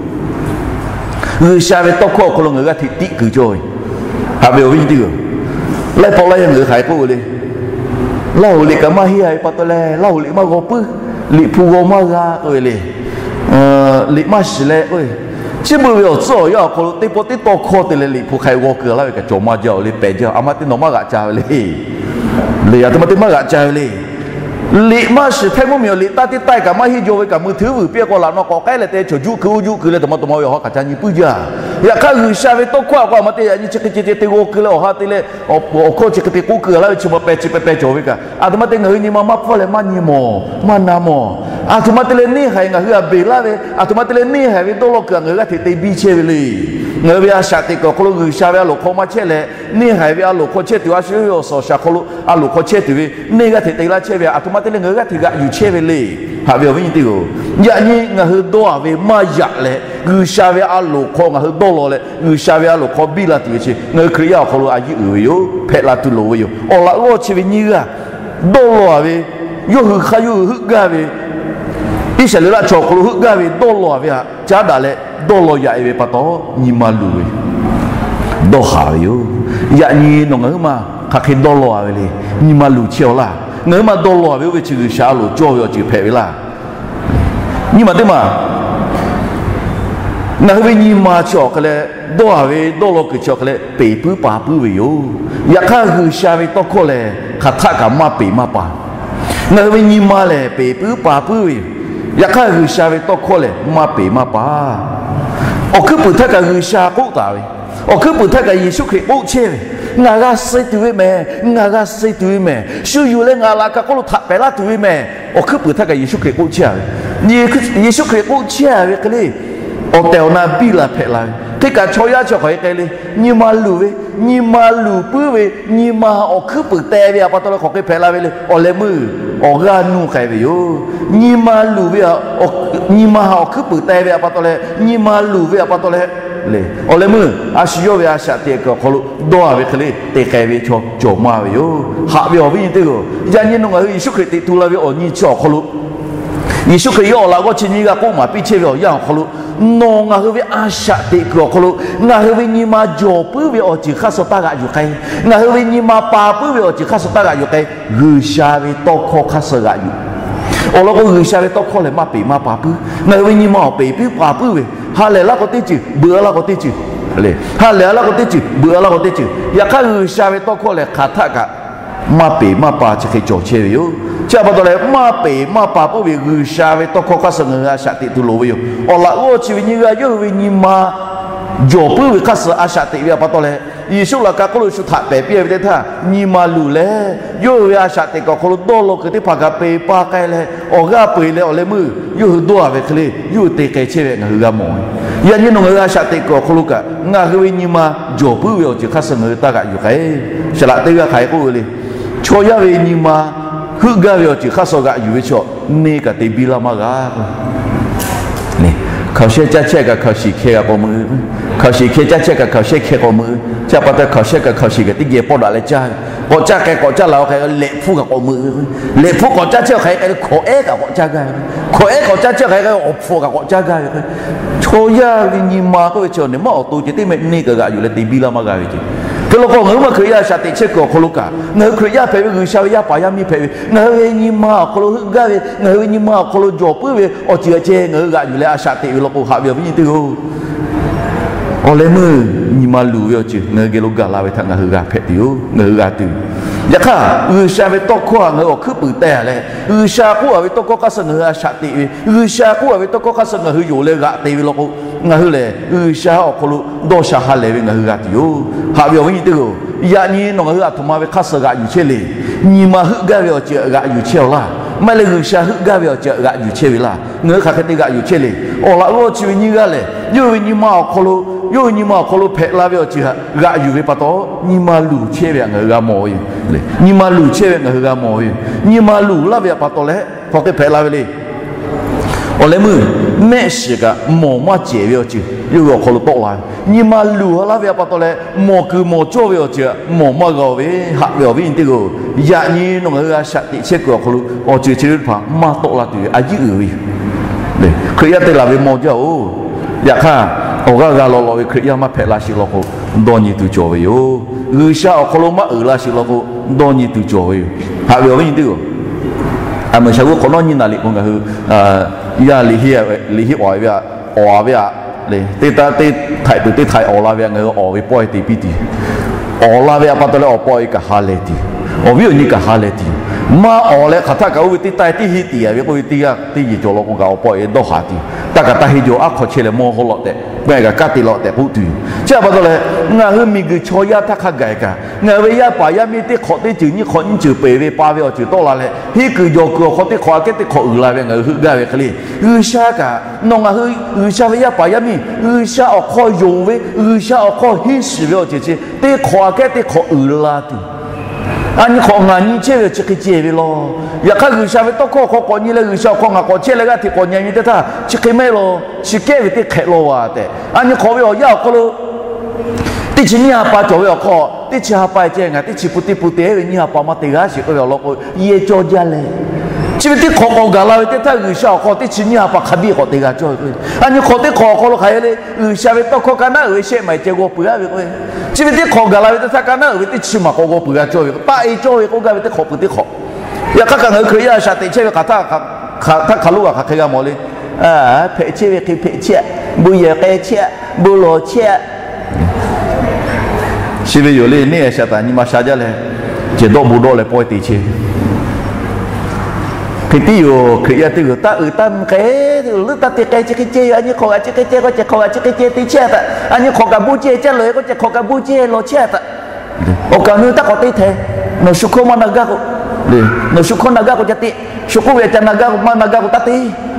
G'uiˬsha ve tawˇ hkawˇ awˬ hk'aw lo ngaˬ hui g'aˇ hteꞈ tiˆ keu cawˇ ve. Haꞈ ve awˬ viˉ nyi teˇ hpaˍ-oˬ, laiˉ pawˆ laiˉ yaˇ ngaˬ hui hk'aˬ hk'e k'oˆ ve le. Laˇ hoꞈ liꞈ kaꞈ maˇ henˇ a ve pa taw leh, Laˇ hoꞈ liꞈ maˇ g'aw puiˉ, liꞈ hpu g'aw maˇ g'a k'oˆ ve le. Liꞈ maˇ shiˍ leh k'oˆ ve, chi beuꞈ ve awˬ tcuhˉ awˬ yanˇ awˬ hk'aw lo teˇ pawˆ teˇ tawˇ hkawˇ te leh liꞈ hpu hk'a g'aw keu laˇ ve kaꞈ cawˬ maˇ jaˇ-oˬ le, pehˬ jaˇ. A ma te nawˬ maˇ g'aꞈ ca ve le. Liꞈ a htoꞈ ma te maˇ g'aꞈ ca ve le. Liꞈ maˇ shiˍ htaˇ mvuhˇmiˬ awˬ liꞈ taˇ teˇ taˇ kaꞈ maˇ henˇ jaw ve kaꞈ mui htuiˉ vuiˬ piˇ k'o laꞈ naw k'awꞈ k'ehˉ leh te chaw juˆ keu oˇ juˆ keu leh a htoꞈ ma a htoꞈ ma ve awˬ ha hk'aˬ ca nyi puiˉ jaˇ. Yaꞈ hk'aˇ G'uiˬsha ve tawˇ hkawˇ a k'o a ma te yaꞈ nyi chi hk'e ceh ceh te g'aw keu leh awˬ ha te leh awˬ hkawˇ chi hk'e te k'oˆ keu laˇ ve chi ma peh chi peh peh cawˬ ve kaꞈ, a htoꞈ ma te ngaˬ hui nyi ma maˇ pfuhˇ leh maˇ nyi mawˬ maˇ na mawˬ. A htoꞈ ma te leh neˇ haiˬ ngaˬ hui a beˬ laˇ ve, a htoꞈ ma te leh neˇ haiˬ ve dawˇ law kuiˬ a ngaˬ hui g'aˇ hteꞈ te biˇ chehˇ ve le. Ngaˬ hui ve a shaꞈ teꞈ kuiˬ awˬ hk'aw lo G'uiˬsha ve a loˍ hk'aw maˇ chehˇ leh, neˇ haiˬ ve a loˍ hk'aw chehˇ tuˬ, a shu ve awˬ suhˍ awˬ shaˍ hk'aw lo a loˍ hk'aw chehˇ tuˬ ve neˇ g'aˇ hteꞈ te laˇ chehˇ ve, a htoꞈ ma te leh ngaˬ hui g'aˇ hteꞈ g'aꞈ yuˬ chehˇ ve le. Haꞈ ve awˬ viˉ nyi teˇ hpaˍ-oˬ, yaꞈ nyi ngaˬ hui dawˇ a ve maˇ yaꞈ leh, G'uiˬsha ve a loˍ hk'aw ngaˬ hui dawˇ law leh G'uiˬsha ve a loˍ hk'aw biˇ la tuˬ ve chi ngaˬ hui Hkriꞈ yaˇ awˬ hk'aw lo a yiˉ uiˍ ve yoˬ. Hpehꞈ la tuˬ loˍ ve yoˬ. Awˬ laꞈ g'awˇ chi ve nyiˇ g'aˇ dawˇ law a ve, yawˇ hui hk'a yawˇ hui heuˆ gaˇ ve, Iˉsaˍreˍlaˆ chaw awˬ hk'aw lo heuˆ gaˇ ve dawˇ law a ve htaꞈ caˉ daꞈ leh dawˇ law yaꞈ e ve pa taw, nyi ma luˬ ve, dawˇ haˍ ve yoˬ. Yaꞈ nyi nawˬ ngaˬ huiˉ ma hk'aˬ hk'e dawˇ law a ve le. Nyi ma luˬ chehˇ-aw laˇ. Ngaˬ huiˉ ma dawˇ law a ve oˇ ve chi G'uiˬsha a loˍ cawˇ ve awˬ ceuˬ hpehꞈ ve laˇ. Nyi ma teˇ ma, ngaˬ hui ve nyi ma chi awˬ hk'e leh, dawˇ haˍ ve dawˇ law kuiˬ chi awˬ hk'e leh peˬ puiˉ pa puiˉ ve yoˬ. Yaꞈ hk'aˇ G'uiˬsha ve tawˇ hkawˇ lehˬ, hk'aˬ htaˆ kaꞈ maˇ peˬ maˇ pa. Ngaˬ hui ve nyi ma lehˬ, peˍ puiˉ pa puiˉ ve yoˬ. Yaꞈ hk'aˇ, G'uiˬsha ve tawˇ hkawˇ lehˬ, maˇ peˍ maˇ pa. Awˬ hkuiˉ puiˍ htaˇ kaꞈ G'uiˬsha k'oˆ taˍ ve, awˬ hkuiˉ puiˍ htaˇ kaꞈ Yeˍsuˆ Hkriꞈ k'oˆ chehˇ ve, Ngaˬ g'a suh tuˬ ve mehˬ, ngaˬ g'a suh tuˬ ve mehˬ, shu yuˬ leh ngaˬ laꞈ ka hk'oˆ lo htaꞈ pehˍ laˇ tuˬ ve mehˬ. Awˬ hkuiˉ puiˍ htaˇ kaꞈ Yeˍsuˆ Hkriꞈ k'oˆ chehˇ ve, Yeˍsuˆ Hkriꞈ k'oˆ chehˇ ve hk'e le, awˬ tehˬ awˬ na biˇ la hpehꞈ la ve hk'e kaꞈ, chaw yaˇ chi hk'aˬ hk'e hk'e le, nyi ma luˬ ve, nyi ma luˬ puiˉ ve, nyi ma awˬ hkuiˉ puiˍ teh ve awˬ pa taw leh hk'aˬ hk'e hpehꞈ la ve le. Awˬ leh meuˇ awˬ g'aˇ nuˇ k'ai ve yoˬ. Nyi ma luˬ ve, nyi ma awˬ hkuiˉ puiˍ teh ve awˬ pa taw leh, nyi ma luˬ ve awˬ pa taw leh, awˬ leh meuˇ a shu yawˇ ve a shaꞈ teꞈ kuiˬ awˬ hk'aw lo dawˇ a ve hk'e le te k'ai ve chaw cawˬ maˇ ve yoˬ. Haꞈ ve awˬ viˉ nyi teˇ hpaˍ-oˬ, yaꞈ nyi nawˬ ngaˬ hui Yeˍsuˆ Hkriꞈ teꞈ tu la ve awˬ nyi chi awˬ hk'aw lo, Yeˍsuˆ Hkriꞈ yawˇ awˬ laꞈ g'awˇ chi nyiˇ g'aˇ k'oˆ maˍ piˇ chehˇ ve awˬ yanˇ awˬ hk'aw lo, nawˬ ngaˬ hui ve a shaꞈ teꞈ kuiˬ awˬ hk'aw lo ngaˬ hui ve nyi ma jawˬ puiˉ ve awˬ ceuˬ hk'aˇ suh taˇ g'aꞈ yuˬ k'ai. Ngaˬ hui ve nyi ma pa puiˉ ve awˬ ceuˬ hk'aˇ suh taˇ g'aꞈ yuˬ k'ai. G'uiˬsha ve tawˇ hkawˇ hk'aˇ suh g'aꞈ yuˬ. Awˬ lawn k'o, G'uiˬsha ve tawˇ hkawˇ lehˬ, maˇ peˍ maˇ pa puiˉ. Ngaˬ hui ve nyi ma awˬ peˍ puiˉ pa puiˉ ve, ha lehˬ laˇ k'o teˇ ceuˬ, beuꞈ laˇ k'o teˇ ceuˬ, ha lehˬ laˇ k'o teˇ ceuˬ, beuꞈ laˇ k'o teˇ ceuˬ. Yaꞈ hk'aˇ, G'uiˬsha ve tawˇ hkawˇ lehˬ, hk'aˬ htaˆ kaꞈ maˇ peˍ maˇ pa chi hk'e cawˬ chehˇ ve yoˬ. Chi awˬ pa taw leh, maˇ peˍ maˇ pa puiˉ ve G'uiˬsha ve tawˇ hkawˇ hk'aˇ suh ngaˬ hui a shaꞈ teꞈ tuˬ loˍ ve yoˬ. Awˬ laꞈ g'awˇ chi ve nyiˇ g'aˇ yawˇ hui ve nyi ma jawˬ puiˉ ve hk'aˇ suh a shaꞈ teꞈ ve awˬ pa taw leh, Yeˍsuˆ laꞈ ka hk'oˆ lo shu htaꞈ pehˍ piˇ ve teˇ htaˇ, nyi ma luˬ leh, yawˇ hui ve a shaꞈ teꞈ kuiˬ awˬ hk'aw lo dawˇ law kuiˬ teˇ hpaˍ kaꞈ peˍ pa k'ai leh, awˬ g'aˇ peu eˬ leh awˬ leh meuˇ yawˇ hui dawˇ a ve hk'e le, yawˇ hui te k'ai chehˇ ve ngaˬ hui g'a mawˬ ve. Yaꞈ nyi nawˬ ngaˬ hui a shaꞈ teꞈ kuiˬ awˬ hk'aw lo kaꞈ, ngaˬ hui ve nyi ma jawˬ puiˉ ve awˬ ceuˬ hk'aˇ suh ngaˬ hui taˇ g'aꞈ yuˬ k'ai. Saˍ laꞈ teˇ g'aˇ hk'aˬ hk'e k'oˆ ve le, chaw yaˇ ve nyi ma heuˆ gaˇ ve awˬ ceuˬ hk'aˇ suh g'aꞈ yuˬ ve chaw, neˇ kaꞈ te biˇ laˇ maˇ g'a. Hkaoˍ shehˇ caˇ chehˇ kaꞈ hkaoˍ shiˍ hkeh kaꞈ k'awꞈ meuꞈ, hkaoˍ shiˍ hkeh caˇ chehˇ kaꞈ hkaoˍ shehˇ hkeh k'awꞈ meuꞈ. Chi pa taw hkaoˍ shehˇ kaꞈ hkaoˍ shiˍ kaꞈ teˇ geh pawˆ daꞈ leh caˇ ve, k'awꞈ caˇ k'ai k'awꞈ caˇ la k'ai lehꞈ hpfuhˇ kaꞈ k'awꞈ meuꞈ, lehꞈ hpfuhˇ k'awꞈ caˇ chehˇ hk'aˬ hk'e k'ai le, hkawꞈ ehˉ kaꞈ k'awꞈ caˇ gaˇ ve, hkawꞈ ehˉ k'awꞈ caˇ chehˇ hk'aˬ hk'e k'ai, awˬ hpfuhˇ kaꞈ k'awꞈ caˇ gaˇ ve. Chaw yaˇ ve nyi ma k'oˆ ve chi awˬ neˬ maˇ awˬ to ceh teˇ mehˆ neˇ kaꞈ g'aꞈ yuˬ leh te biˇ laˇ maˇ g'a ve ceh. Hk'e law k'o, ngaˬ hui ma Hkriꞈ yaˇ a shaꞈ teꞈ chehˇ kuiˬ awˬ hk'aw lo kaꞈ, ngaˬ hui Hkriꞈ yaˇ hpehꞈ ve G'uiˬsha ve yaˇ paˍ yaˇ miˇ hpehꞈ ve, ngaˬ hui ve nyi ma awˬ hk'aw lo heuˆ gaˇ ve, ngaˬ hui ve nyi ma awˬ hk'aw lo jawˬ puiˉ ve awˬ ceuˬ a ceh ngaˬ hui g'aꞈ yuˬ leh a shaꞈ teꞈ ve law k'o, haꞈ ve awˬ viˉ nyi teˇ hpaˍ-oˬ, awˬ leh meuˇ nyi ma luˬ ve awˬ ceuˬ ngaˬ hui geh lo gaˬ la ve htaꞈ ngaˬ hui g'a hpehꞈ tuˬ yoˬ. Ngaˬ hui g'a tuˬ. Yaꞈ hk'aˇ, G'uiˬsha ve tawˇ hkawˇ htaꞈ ngaˬ hui awˬ hkuiˉ puiˍ teh leh, G'uiˬsha k'oˆ a ve tawˇ hkawˇ hk'aˇ suh ngaˬ hui a shaꞈ teꞈ ve, G'uiˬsha k'oˆ a ve tawˇ hkawˇ hk'aˇ suh ngaˬ hui yonˍ leh g'aꞈ te ve law k'o, ngaˬ hui lehˬ G'uiˬsha awˬ hk'aw lo dawˇ sha ha lehˬ ve ngaˬ hui g'a tuˬ yoˬ. Haꞈ ve awˬ viˉ nyi teˇ hpaˍ-oˬ, yaꞈ nyi nawˬ ngaˬ hui aˬ htoꞈ ma ve hk'aˇ suh g'aꞈ yuˬ chehˇ le. Nyi ma heuˆ gaˇ ve awˬ ceuˬ g'aꞈ yuˬ chehˇ-aw laˇ. Maˇ heˆ leh G'uiˬsha heuˆ gaˇ ve awˬ ceuˬ g'aꞈ yuˬ chehˇ ve laˇ. Ngaˬ hui hk'aˬ hk'e te g'aꞈ yuˬ chehˇ le. Awˬ laꞈ g'awˇ chi ve nyiˇ g'aˇ lehˬ, yawˇ hui ve nyi ma awˬ hk'aw lo, yawˇ hui nyi ma awˬ hk'aw lo hpehꞈ la ve awˬ ceuˬ htaꞈ g'aꞈ yuˬ ve pa taw, nyi ma luˬ chehˇ ve htaꞈ ngaˬ hui g'a mawˬ ve yoˬ. Nyi ma luˬ chehˇ ve ngaˬ hui g'a mawˬ ve yoˬ. Nyi ma luˬ laˇ ve htaꞈ pa taw leh hk'aˬ hk'e hpehꞈ la ve le. Awˬ leh meuˇ mehˆ shiˍ kaꞈ mawˬ maˇ cehˬ ve awˬ ceuˬ yawˇ hui awˬ hk'aw lo tawˆ la ve. Nyi ma luˬ laˇ ve htaꞈ pa taw leh mawˬ kuiˬ mawˬ cawˇ ve awˬ ceuˬ htaꞈ mawˬ maˇ g'a-oˬ ve, haꞈ ve awˬ viˉ nyi teˇ hpaˍ-oˬ, yaꞈ nyi nawˬ ngaˬ hui a shaꞈ teꞈ chehˇ kuiˬ awˬ hk'aw lo awˬ ceuˬ chi ve teˇ hpaˍ maˇ tawˆ la tuˬ ve a yiˉ uiˍ ve yoˬ. Hkriꞈ yaˇ te laˬ ve mawˬ jaˇ-oˬ. Yaꞈ hk'aˇ, awˬ g'aˇ g'a lawꞈ lawꞈ ve Hkriꞈ yaˇ maˇ hpehꞈ la sheˍ law k'o, dawˇ nyi tuˬ cawˬ ve yoˬ. G'uiˬsha awˬ hk'aw lo maˇ uiˍ la sheˍ law k'o, dawˇ nyi tuˬ cawˬ ve yoˬ. Haꞈ ve awˬ viˉ nyi teˇ hpaˍ-oˬ, aˬ meuˍ shaˍ g'uˇ hk'awꞈ nawˉ nyiˇ naˍ riˍ k'o ngaˬ hui yaˇ liꞈ henˇ awˍ ve htaꞈ, awˍ ve htaꞈ le, teˇ taˇ teˇ htaiꞈ tuˬ teˇ htaiꞈ awˍ la ve htaꞈ ngaˬ hui awˍ ve pawehˇ te piˇ tuˬ yoˬ. Awˍ la ve htaꞈ pa taw leh awˬ pawehˇ kaꞈ ha lehˬ tuˬ yoˬ. Awˬ viˉ awˬ nyi kaꞈ ha lehˬ tuˬ yoˬ. Maˇ awˍ leh hk'aˬ htaˆ kaꞈ oˇ ve teˇ taˇ teˇ henˇ tiˍ a ve k'oˆ ve teˇ g'aˇ teˇ yeˬ cawˬ law k'o kaꞈ awˬ pawehˇ dawˇ haˍ tuˬ yoˬ. Taˇ kaꞈ taˇ henˇ jaw, aˉ hk'aw chehˇ leh mawˇ haw lawꞈ tehꞈ, mehˆ kaꞈ kaˇ te lawꞈ tehꞈ k'oˆ tuˬ yoˬ. Chi htaꞈ pa taw leh, ngaˬ hui miˬguiˬ chaw yaˇ htaˇ hk'a gaˬ kaꞈ, ngaˬ hui ve yaˇ paˍ yaˇ miˇ teˇ hk'awꞈ teˇ ceuˬ nyiˇ hk'awꞈ nyiˇ ceuˬ peuˬ ve pa ve awˬ ceuˬ tawˆ la leh, henˇ kuiˬ jawˬ kuiˬ awˬ hk'aw teˇ hk'awꞈ aꞈ kehˉ teˇ hk'awꞈ uiˍ la ve ngaˬ hui heuˆ gaˇ ve hk'e le. G'uiˬsha kaꞈ nawˬ ngaˬ hui G'uiˬsha ve yaˇ paˍ yaˇ miˇ G'uiˬsha awˬ hk'aw yonˍ ve, G'uiˬsha awˬ hk'aw henˇ shiˍ ve awˬ ceuˬ chi teˇ hk'awꞈ aꞈ kehˉ teˇ hk'awꞈ uiˍ la tuˬ. A nyi hk'awꞈ ngaˬ nyi chehˇ ve chi hk'e ceh ve law. Yaꞈ hk'aˇ, G'uiˬsha ve tawˇ hkawˇ awˬ hk'aw k'awꞈ nyi leh G'uiˬsha awˬ hk'aw ngaˬ k'awꞈ chehˇ leh g'aˇ hteꞈ k'awꞈ nyi nyi teˇ htaˇ, chi hk'e maˇ heˆ law. Chi kehˉ ve teˇ hk'ehꞈ law va tehꞈ, a nyi hk'awꞈ ve awˬ yanˇ awˬ hk'aw lo teˇ chi nyiˇ ha pa cawˬ ve awˬ hk'aw, teˇ chi ha pa ceh ngaˬ teˇ chi pun teˇ pun te ve nyiˇ ha pa maˇ te g'a sheˍ k'oˆ ve awˬ lawn k'o, yehˇ cawˇ jaˇ leh, chi ve teˇ hk'awꞈ k'awꞈ gaˬ la ve teˇ htaˇ, G'uiˬsha awˬ hk'aw teˇ chi nyiˇ ha pa hk'a biˇ k'awꞈ te g'a cawˇ ve k'o, a nyi hk'awꞈ teˇ hk'awꞈ awˬ hk'aw lo hk'aˬ hk'e le, G'uiˬsha ve tawˇ hkawˇ ka naˉ uiˍ ve shehˆ maˍ ceh g'aw peuˬ-a ve k'o, chi ve teˇ hk'awꞈ gaˬ la ve teˇ htaˇ ka naˉ uiˍ ve teˇ chi maˬ k'awꞈ g'aw peuˬ g'a cawˇ ve k'o, taˆ-e cawˇ ve k'oˆ gaˇ ve teˇ hk'awꞈ peuˬ teˇ hk'awꞈ. Yaꞈ hk'aˇ kaꞈ ngaˬ hui Hkriꞈ yaˇ a shaꞈ teꞈ chehˇ ve hk'aˬ htaˇ hk'aˬ hk'e g'a mawˬ le. Hpehꞈ chehˇ ve hk'e hpehꞈ chehˇ, bon yehˬ k'ai chehˇ, bon lawˬ chehˇ. Chi ve yoˬ le, neˇ a shaꞈ taˍ nyi ma sha jaˇ leh, cehˬ dawˆ bon dawˆ leh pawehˇ te chehˇ ve. Hk'e tiˉ yoˬ, Hkriꞈ yaˇ teˇ g'aˇ, taˇ uiˍ taˇ mvuh k'ai, leuˉ taˇ te k'ai, chi hk'e ceh yoˬ. A nyi hk'awꞈ g'aꞈ chi hk'e ceh k'o, chi hk'awꞈ g'aꞈ chi hk'e ceh te chehˇ taꞈ. A nyi hk'awꞈ g'aꞈ bon ceh caˇ lawˬ k'o, chi hk'awꞈ g'aꞈ bon ceh lawˬ chehˇ taꞈ. Awˬ kaˍ awˬ nu taˇ k'awꞈ te htehꞈ. Nawˬ shu hkawˇ maˇ na gaˇ k'o, nawˬ shu hkawˇ na gaˇ k'o ca te. Shu k'oˆ ve ca na gaˇ k'o maˇ na gaˇ k'o taˇ te.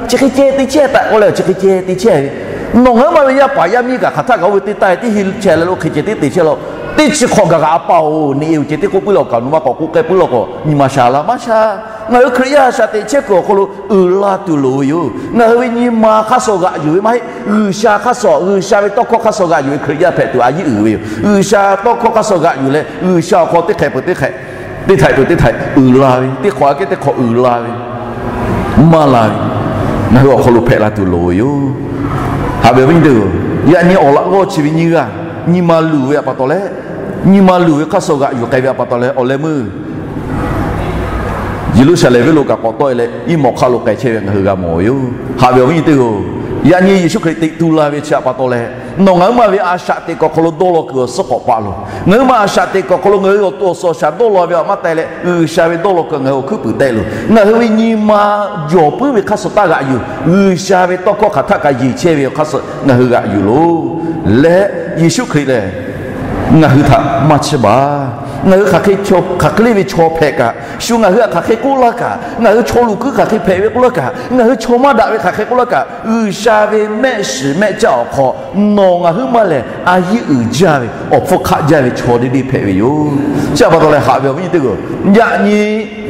Chi hk'e ceh te chehˇ taꞈ k'oˆ leh, chi hk'e ceh te chehˇ ve. Nawˬ ngaˬ huiˉ maˇ ve yaˇ paˍ yaˇ miˇ kaꞈ hk'aˬ htaˆ kaꞈ oˇ ve teˇ taˇ teˇ henˇ chehˇ leh lo hk'e ceh teˇ te chehˇ la. Teˇ chi hk'awꞈ gaꞈ g'aꞈ pa-oˬ, neꞈ e-oˬ ceh teˇ k'oˆ puiˉ law, awˬ kaˍ awˬ nu maˇ k'awꞈ k'oˆ k'ai puiˉ law k'o, nyi ma sha laˇ maˇ sha. Ngaˬ hui Hkriꞈ yaˇ a shaꞈ teꞈ chehˇ kuiˬ awˬ hk'aw lo uiˍ la tuˬ loˍ ve yoˬ. Ngaˬ hui ve nyi ma hk'aˇ suh g'aꞈ yuˬ ve maˇ heˆ. G'uiˬsha hk'aˇ suh, G'uiˬsha ve tawˇ hkawˇ hk'aˇ suh g'aꞈ yuˬ ve Hkriꞈ yaˇ hpehꞈ tuˬ a yiˉ uiˍ ve yoˬ. G'uiˬsha tawˇ hkawˇ hk'aˇ suh g'aꞈ yuˬ leh, G'uiˬsha awˬ hk'aw teˇ hk'ehꞈ peuˬ teˇ hk'ehꞈ, teˇ htaiꞈ peuˬ teˇ htaiꞈ uiˍ la ve, teˇ hk'awꞈ aꞈ kehˉ teˇ hk'awꞈ uiˍ la ve maˇ la ve, ngaˬ hui awˬ hk'aw lo hpehꞈ la tuˬ loˍ ve yoˬ. Haꞈ ve awˬ viˉ nyi teˇ-oˬ, yaꞈ nyi awˬ laꞈ g'awˇ chi ve nyiˇ g'aˇ nyi ma luˬ ve pa taw leh, nyi ma luˬ ve hk'aˇ suh g'aꞈ yuˬ k'ai ve pa taw leh, awˬ leh meuˇ Yeˍruˆsaˍlehnˍ venˇ lo kaꞈ k'awꞈ tawˆ e leh, iˉ mawꞈ hk'aˆ lo k'ai chehˇ ve ngaˬ hui g'a mawˬ ve yoˬ. Haꞈ ve awˬ viˉ nyi teˇ-oˬ, yaꞈ nyi Yeˍsuˆ Hkriꞈ teꞈ tu la ve chi pa taw leh, nawˬ ngaˬ huiˉ maˇ ve a shaꞈ teꞈ kuiˬ awˬ hk'aw lo dawˇ law kuiˬ awˬ suhˉ k'awꞈ paˆ loˬ. Ngaˬ huiˉ maˇ a shaꞈ teꞈ kuiˬ awˬ hk'aw lo ngaˬ hui awˬ to awˬ suhˍ awˬ shaˍ dawˇ law ve awˬ maˇ teh leh, G'uiˬsha ve dawˇ law kuiˬ ngaˬ hui awˬ hkuiˉ puiˍ teh loˬ. Ngaˬ hui ve nyi ma jawˬ puiˉ ve hk'aˇ suh taˇ g'aꞈ yuˬ. G'uiˬsha ve tawˇ hkawˇ hk'aˬ htaˆ kaꞈ yeˬ chehˇ ve awˬ hk'aˇ suh ngaˬ hui g'aꞈ yuˬ loˬ. Leh Yeˍsuˆ Hkriꞈ lehˬ, ngaˬ hui htaꞈ maˇ chiˇ baˬ. Ngaˬ hui hk'aˬ hk'e, hk'aˬ hk'e le ve chaw hpehꞈ kaꞈ, shu ngaˬ hui htaꞈ hk'aˬ hk'e k'oˆ laˇ kaꞈ, ngaˬ hui chaw luˬ kuiˉ hk'aˬ hk'e hpehꞈ ve k'oˆ laˇ kaꞈ, ngaˬ hui chaw maˇ daꞈ ve hk'aˬ hk'e k'oˆ laˇ kaꞈ, G'uiˬsha ve mehˆ shiˍ mehˆ caˆ awˬ hk'aw nawˬ ngaˬ huiˉ maˇ lehˬ a yiˉ uiˍ jaˇ ve awˬ hpfuhˇ hk'aˆ jaˇ ve chaw deˇ deˇ hpehꞈ ve yoˬ. Chi pa taw leh haꞈ ve awˬ viˉ nyi teˇ-oˬ, yaꞈ nyi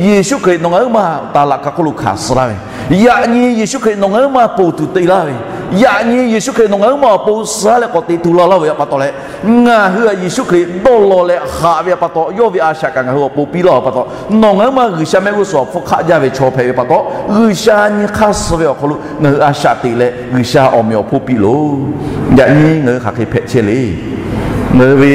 Yeˍsuˆ Hkriꞈ nawˬ ngaˬ huiˉ maˇ taˍ laꞈ ka hk'oˆ lo hkanˍ suh laˇ ve, yaꞈ nyi Yeˍsuˆ Hkriꞈ nawˬ ngaˬ huiˉ maˇ ponˬ tuˬ te laˇ ve, yaꞈ nyi Yeˍsuˆ Hkriꞈ nawˬ ngaˬ huiˉ maˇ awˬ pon suh leh k'awꞈ teꞈ tu la laˇ ve pa taw leh, ngaˬ hui htaꞈ Yeˍsuˆ Hkriꞈ dawˇ law leh haꞈ ve pa taw, yawˇ ve a shaꞈ kaꞈ ngaˬ hui awˬ pon piˇ laˇ ve pa taw, nawˬ ngaˬ huiˉ maˇ G'uiˬsha mehˆ g'uˇ suhˍ awˬ hpfuhˇ hk'aˆ jaˇ ve chaw hpehꞈ ve pa taw, G'uiˬsha nyi hk'aˇ suh ve awˬ hk'aw lo ngaˬ hui a shaꞈ teꞈ leh G'uiˬsha awˬ meꞈ awˬ hponˇ piˇ loˬ. Yaꞈ nyi ngaˬ hui hk'aˬ hk'e hpehꞈ chehˇ le. Ngaˬ hui ve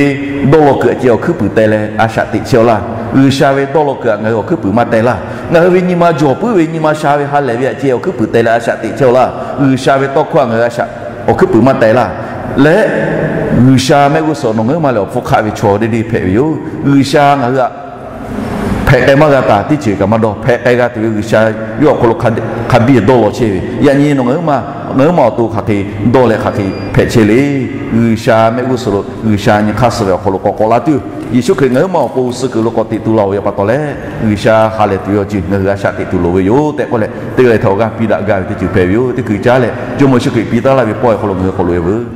dawˇ law kuiˬ aꞈ ceh awˬ hkuiˉ puiˍ teh leh a shaꞈ teꞈ chehˇ-aw laˇ. G'uiˬsha ve dawˇ law kuiˬ aꞈ ngaˬ hui awˬ hkuiˉ puiˍ maˇ teh laˇ. Ngaˬ hui ve nyi ma jawˬ puiˉ ve nyi ma sha ve ha lehˬ ve aꞈ ceh awˬ hkuiˉ puiˍ teh leh a shaꞈ teꞈ chehˇ-aw laˇ. G'uiˬsha ve tawˇ hkawˇ aꞈ ngaˬ hui a shaꞈ, awˬ hkuiˉ puiˍ maˇ teh laˇ. Leh G'uiˬsha mehˆ g'uˇ suhˍ nawˬ ngaˬ huiˉ maˇ lehˬ awˬ hpfuhˇ hk'aˆ ve chaw deˇ deˇ hpehꞈ ve yoˬ. G'uiˬsha ngaˬ hui htaꞈ hpehꞈ k'ai maˇ g'a taˍ teˇ ceuˬ kaꞈ maˇ dawˇ. Hpehꞈ k'ai g'a tuˬ ve G'uiˬsha yawˇ awˬ hk'aw lo hk'a biˇ dawˇ law chehˇ ve. Yaꞈ nyi nawˬ ngaˬ huiˉ maˇ, ngaˬ huiˉ maˇ awˬ to hk'aˬ hk'e dawˇ leh hk'aˬ hk'e hpehꞈ chehˇ le. G'uiˬsha mehˆ g'uˇ suhˍ lo G'uiˬsha nyi hk'aˇ suh ve awˬ hk'aw lo k'awꞈ k'awꞈ la tuˬ, Yeˍsuˆ Hkriꞈ ngaˬ huiˉ maˇ awˬ pon suh kuiˬ lo k'awꞈ teꞈ tu la-oˬ ve pa taw leh, G'uiˬsha ha lehˬ tuˬ ve awˬ ceuˬ ngaˬ hui a shaꞈ teꞈ tuˬ loˍ ve yoˬ tehꞈ k'oˆ leh, teˇ g'aˇ leh htaꞈ awˬ g'aˇ piˇ daꞈ gaˇ ve teˇ ceuˬ hpehꞈ ve yoˬ. Teˇ hkui caˉ leh Jawˇmawˇ Yeˍsuˆ Hkriꞈ piˇ taˉ laˇ ve pawehˇ awˬ hk'aw lo ngaˬ hui k'awꞈ loꞈ-e veuˬ.